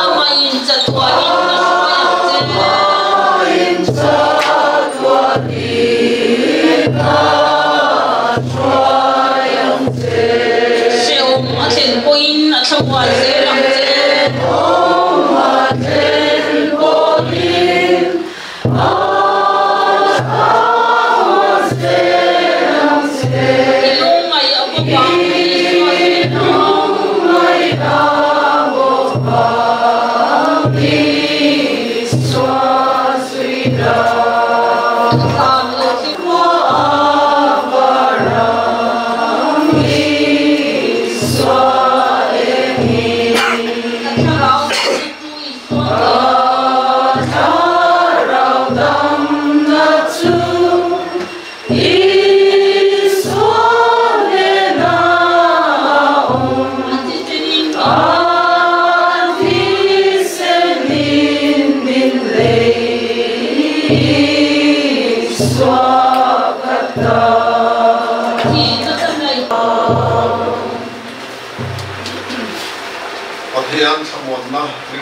Amah in chatuanin a hruai ang che. Hrehawm a thlen pawhin a thlamuan zel ang che.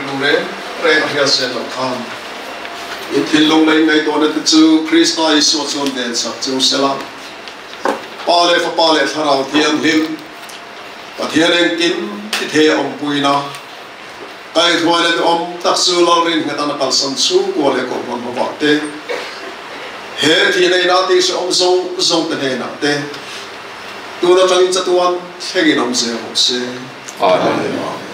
rilru reng reng a hriat sen loh khan in thinlung leh in ngaihtuahna te chu Krista Isua chuan ven sak cheu sela. Pa leh Fapa leh Thlarau Thianghlim, Pathian engkim ti thei a awmpuina, kaihhruaina te awm tak chu Lalrin nghetan a kalsan chhungkua leh kohhran hovah te, he thihna inah tih hrehawm zawng zawng te hnenah te, tun atangin chatuan thlengin awm zel rawh se. Amen.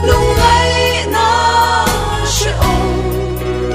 Lungai na she om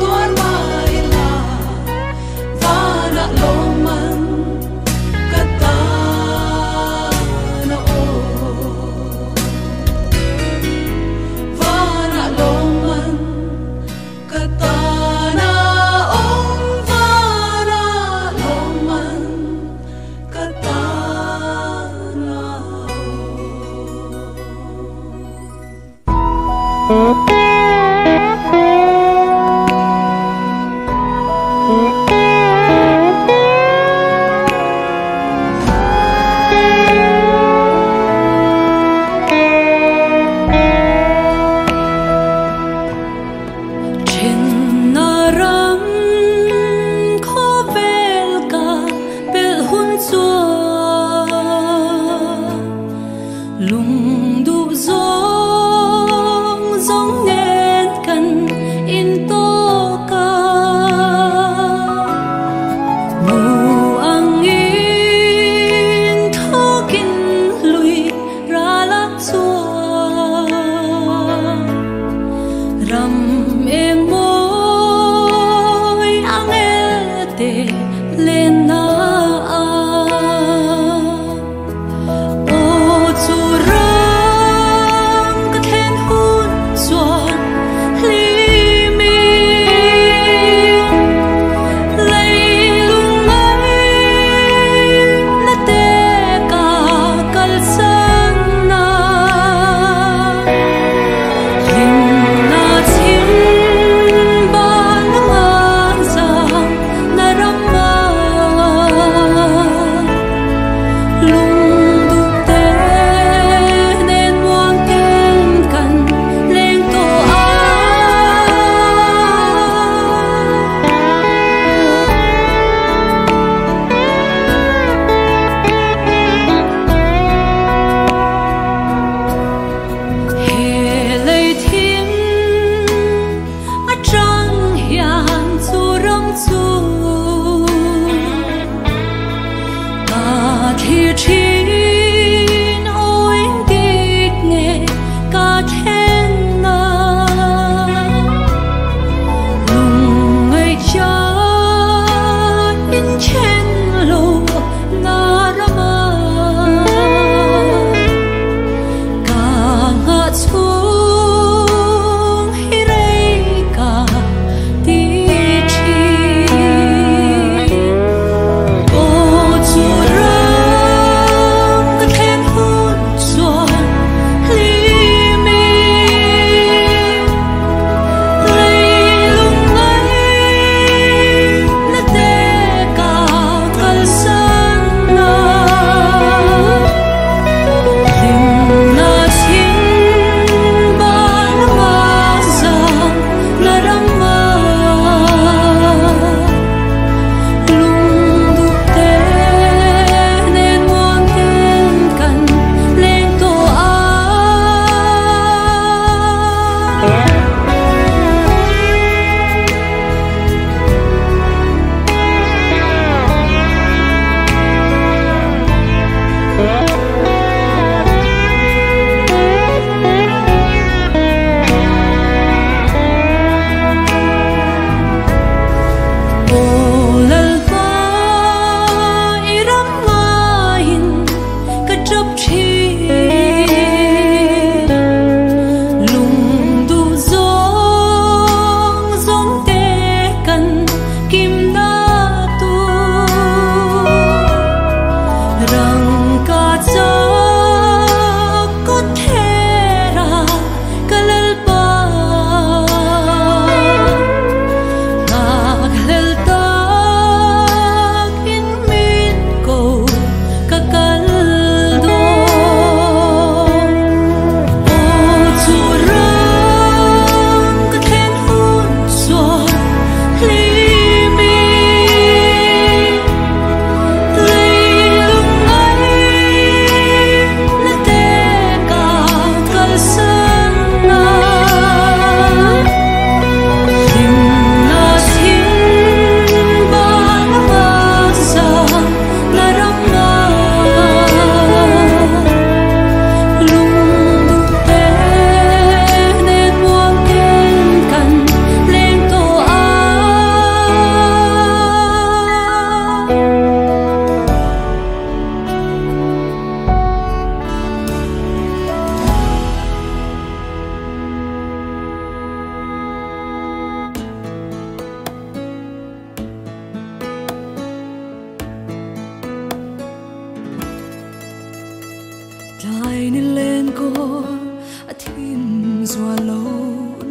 Zual lo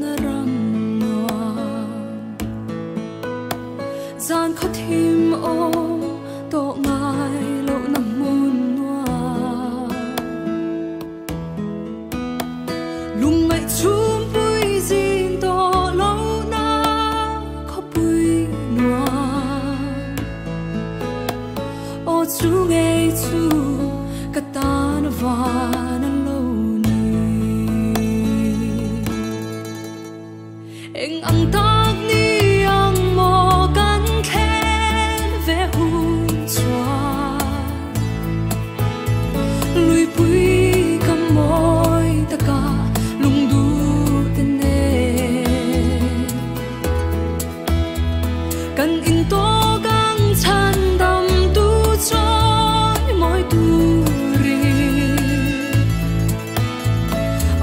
na ram nuam Zan khaw thim awm tawh ngai loh na hmun nuam Lungngaih chhumpui zin tawh loh na khawpui nuam Aw chu ngei chu ka tan van a lo ni. Eng ang tak ni ang maw kan thlen ve hun chuan Luipui ka mawi taka lungdu te nen Kan in tawk ang chhan dam tu chawi mawi turin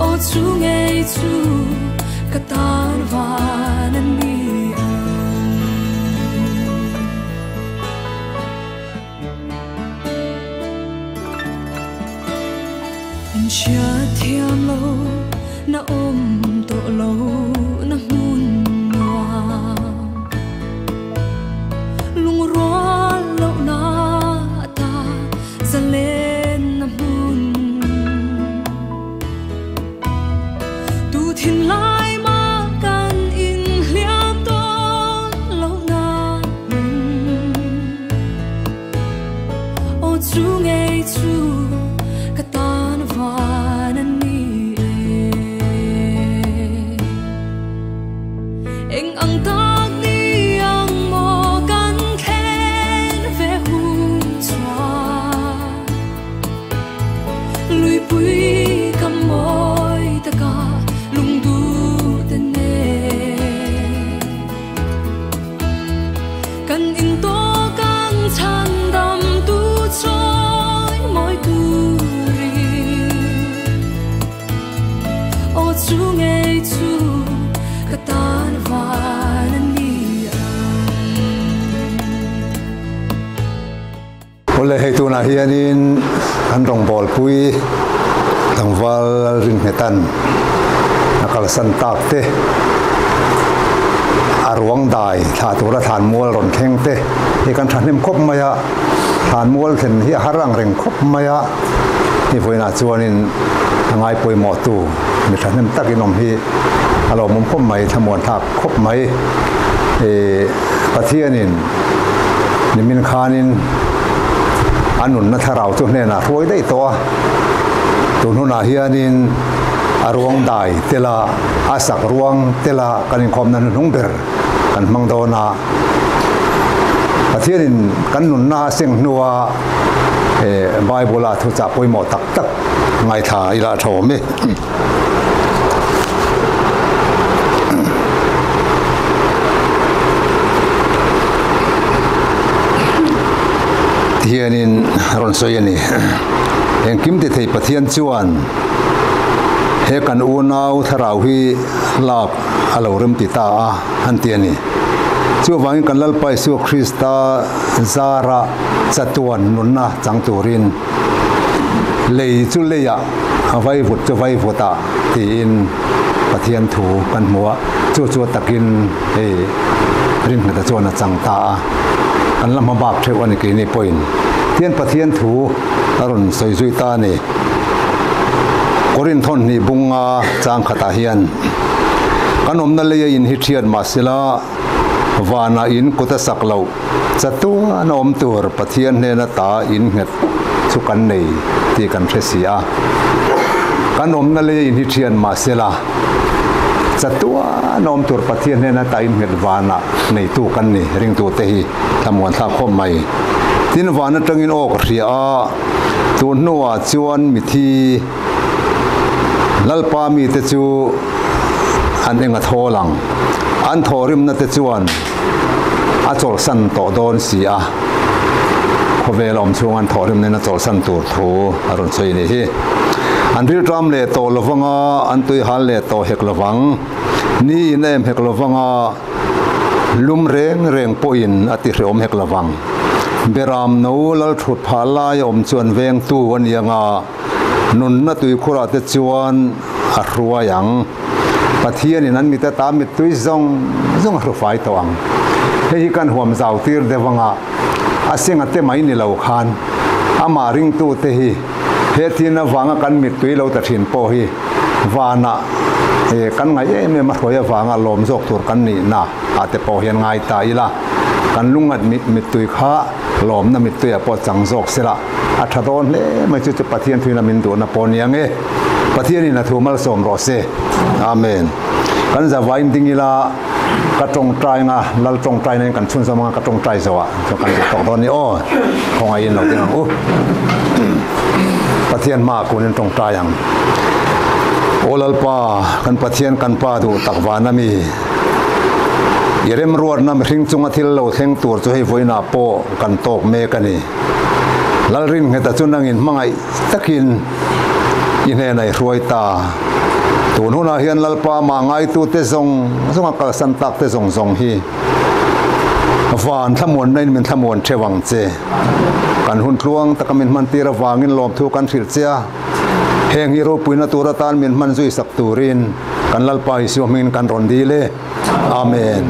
Aw chu ngei chu ka tan van a ni ang. In hriat thiam lo na awm tawh lo na hmun nuam Lungrual loh na ta zalen na hmun Tu thinlai mah kan inhliam tawn loh na hmun Aw chu ngei chu ka tan van a ni e. Eng ang tak ni ang maw kan thlen ve hun chuan Luipui ka mawi taka lungdu te nen Kan in tawk ang chhan dam tu chawi mawi turin Aw chu ngei chu ka tan van a ni ang. Awle hei tunah hianin an rawngbawlpui tlangval Lalrinnghetan a kalsan tak te, a ruang dai thlah tura thlanmual rawn thleng te hi kan thahnem khawp mai a, thlanmual thlen hi a har ang reng khawp mai a, hei vawiinah chuanin a ngai pawimawhtu mi thahnem takin awm hi a lawmawm khawp mai, thlamuan thlak khawp mai. Pathianin nimin khanin a nunna thlarau chu hnenah hruai daih tawh a, tun hunah hianin a ruang dai tela a sak ruang tela kan inkhawmna hnuhnung ber kan hmang dawn a. Pathianin kan nunna a seng hnua Bible-a thuchah pawimawh tak tak ngaithla ila a tha awm e. Tihianin rawn sawi a ni. Engkim ti thei Pathian chuan he kan unau thlarau hi lak a lo rem ti ta a han ti a ni. Chuvangin kan Lalpa Isua Krista zara chatuan nunna chang turin Lei chu leiah, a vaivut chu vaivutah tiin Pathian thu kan hmu a, chu chu a takin hei ringhmeta chuan a chang ta a, kan la hma bak theuh a ni keini pawhin tian Pathian thu a rawn sawi zui ta a ni. Korinth hawn hnih bunga chang khatah hian kan awmna leia in hi thiat mahsela vanah in kut a sak loh. Chatuan a awm tur Pathian hnena ta in nghet chu kan nei tih kan hre si a. Kan awmna lei a in hi thian mah sela, chatuan a awm tur Pathian hnena ta in nghet vanah neitu kan ni ringtute hi thlamuan thlak khawp mai. Tin, van atangin aw ka hria a, tun hnuah chuan mithi Lalpa mite chu an eng a thawl ang, an thawhrimna te chuan a chawlhsan tawh dawn si a, khawvel awm chhung an thawhrim nen a chawlhsan tur thu a rawn sawi a nih hi. An rilṭam leh tawh lovang a, an tuihal leh tawh hek lovang, ni in a em hek lovang a, lum reng reng pawhin a ti hreawm hek lovang. Beram no lalthut phah lai a awm chuan vengtu a ni ang a, nunna tuikhurah te chuan a hruai ang. Pathianin an mit ata mittui zawng zawng a hru fai tawh ang. Hei hi kan huam zau tir deuh anga a senga te mai ni lo khan amah ringtute hi he thil avanga kan mittui lo ta thin pawh hi vanah kan ngaih em em a hruai avanga lawm zawk tur kan nihna ah te pawh hian ngai ta ila kan lungat mittui kha lawmna mittui ah pawh chang zawk sela a tha dawn hle mai chu chu Pathian thuina min duhna pawh nia nge Pathianin a thu malsawm rawh se. Amen. Kan zavain ding ila ka tawngtai anga lal tawngtai na in kan chhunzawm anga ka tawngtai zo ah chuan kan duh tawk dawn ni aw khawngaihin lo ding ang u. Pathian hmaah kunin tawngtai ang. Aw Lalpa, kan Pathian kan Pa duh tak van ami. I remruatna mihring chunga thil lo thleng tur chu hei vawiinah pawh kan tawk mek a ni. Lalringheta chu nangin hmangaih takin i hnenah i hruai ta. Tun hunah hian Lalpa amah ngaitute zawng zawnga kalsan takte zawng zawng hi van thlamuanna in min thlamuan theuh ang che. Kan hun tluang taka min hmantir avangin lawmthu kan hrilh che a, heng hi ropuina tur atan min hman zui sak turin kan Lalpa Isua hmingin kan rawn dil e. Amen.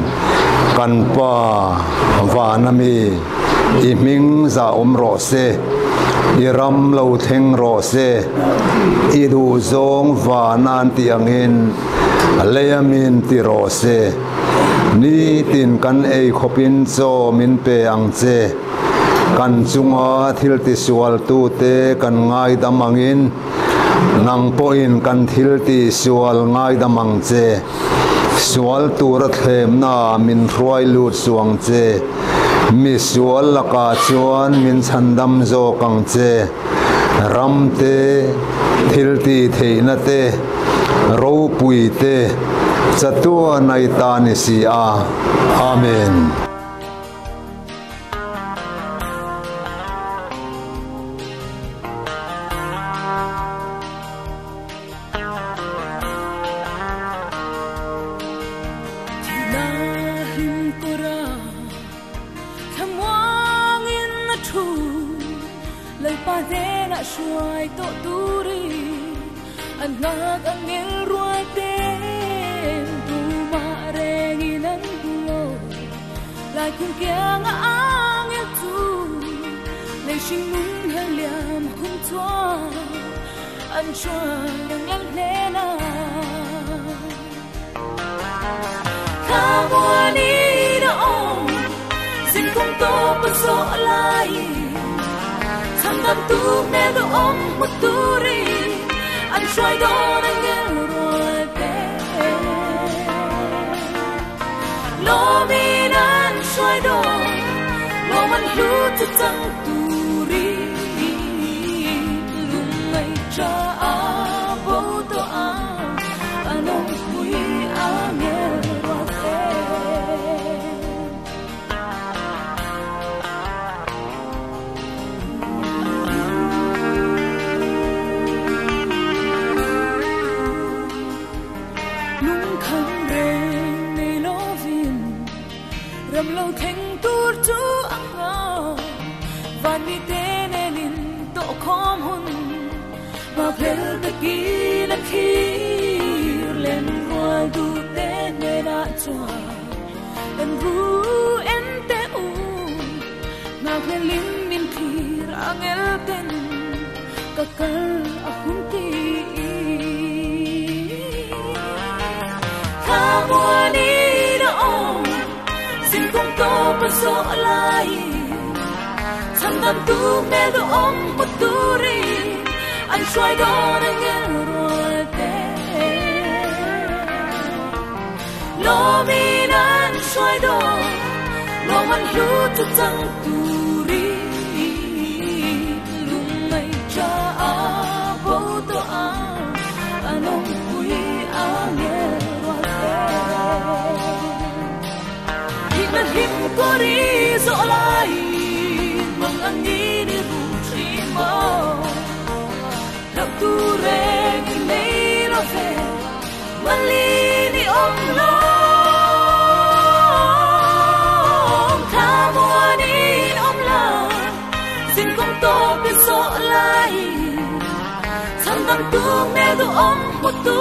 Kan Pa van ami, i hming zah awm rawh se, i ram lo thleng rawh se, i duhzawng van an tih angin lei amin ti rawh se. Nitin kan ei khawpin chaw min pe ang che. Kan chunga thil tisualtute kan ngaidam angin nang pawhin kan thil tisual ngaidam ang che. Sual tura thlemna min hruai lut suang che, mi sual lakah chuan min chhandam zawk ang che. Ram te, thil tih theihna te, ropui te, chatuan a i ta ni si a. Amen.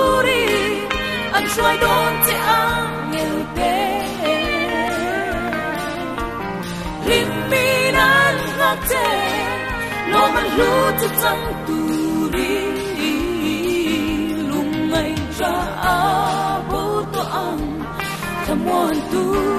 Turin an hruai dawn che angel te. Hlimin an nghak che, lawm an hlu che chang turin. Lungngai tha a bo tawh ang, thlamuan tu.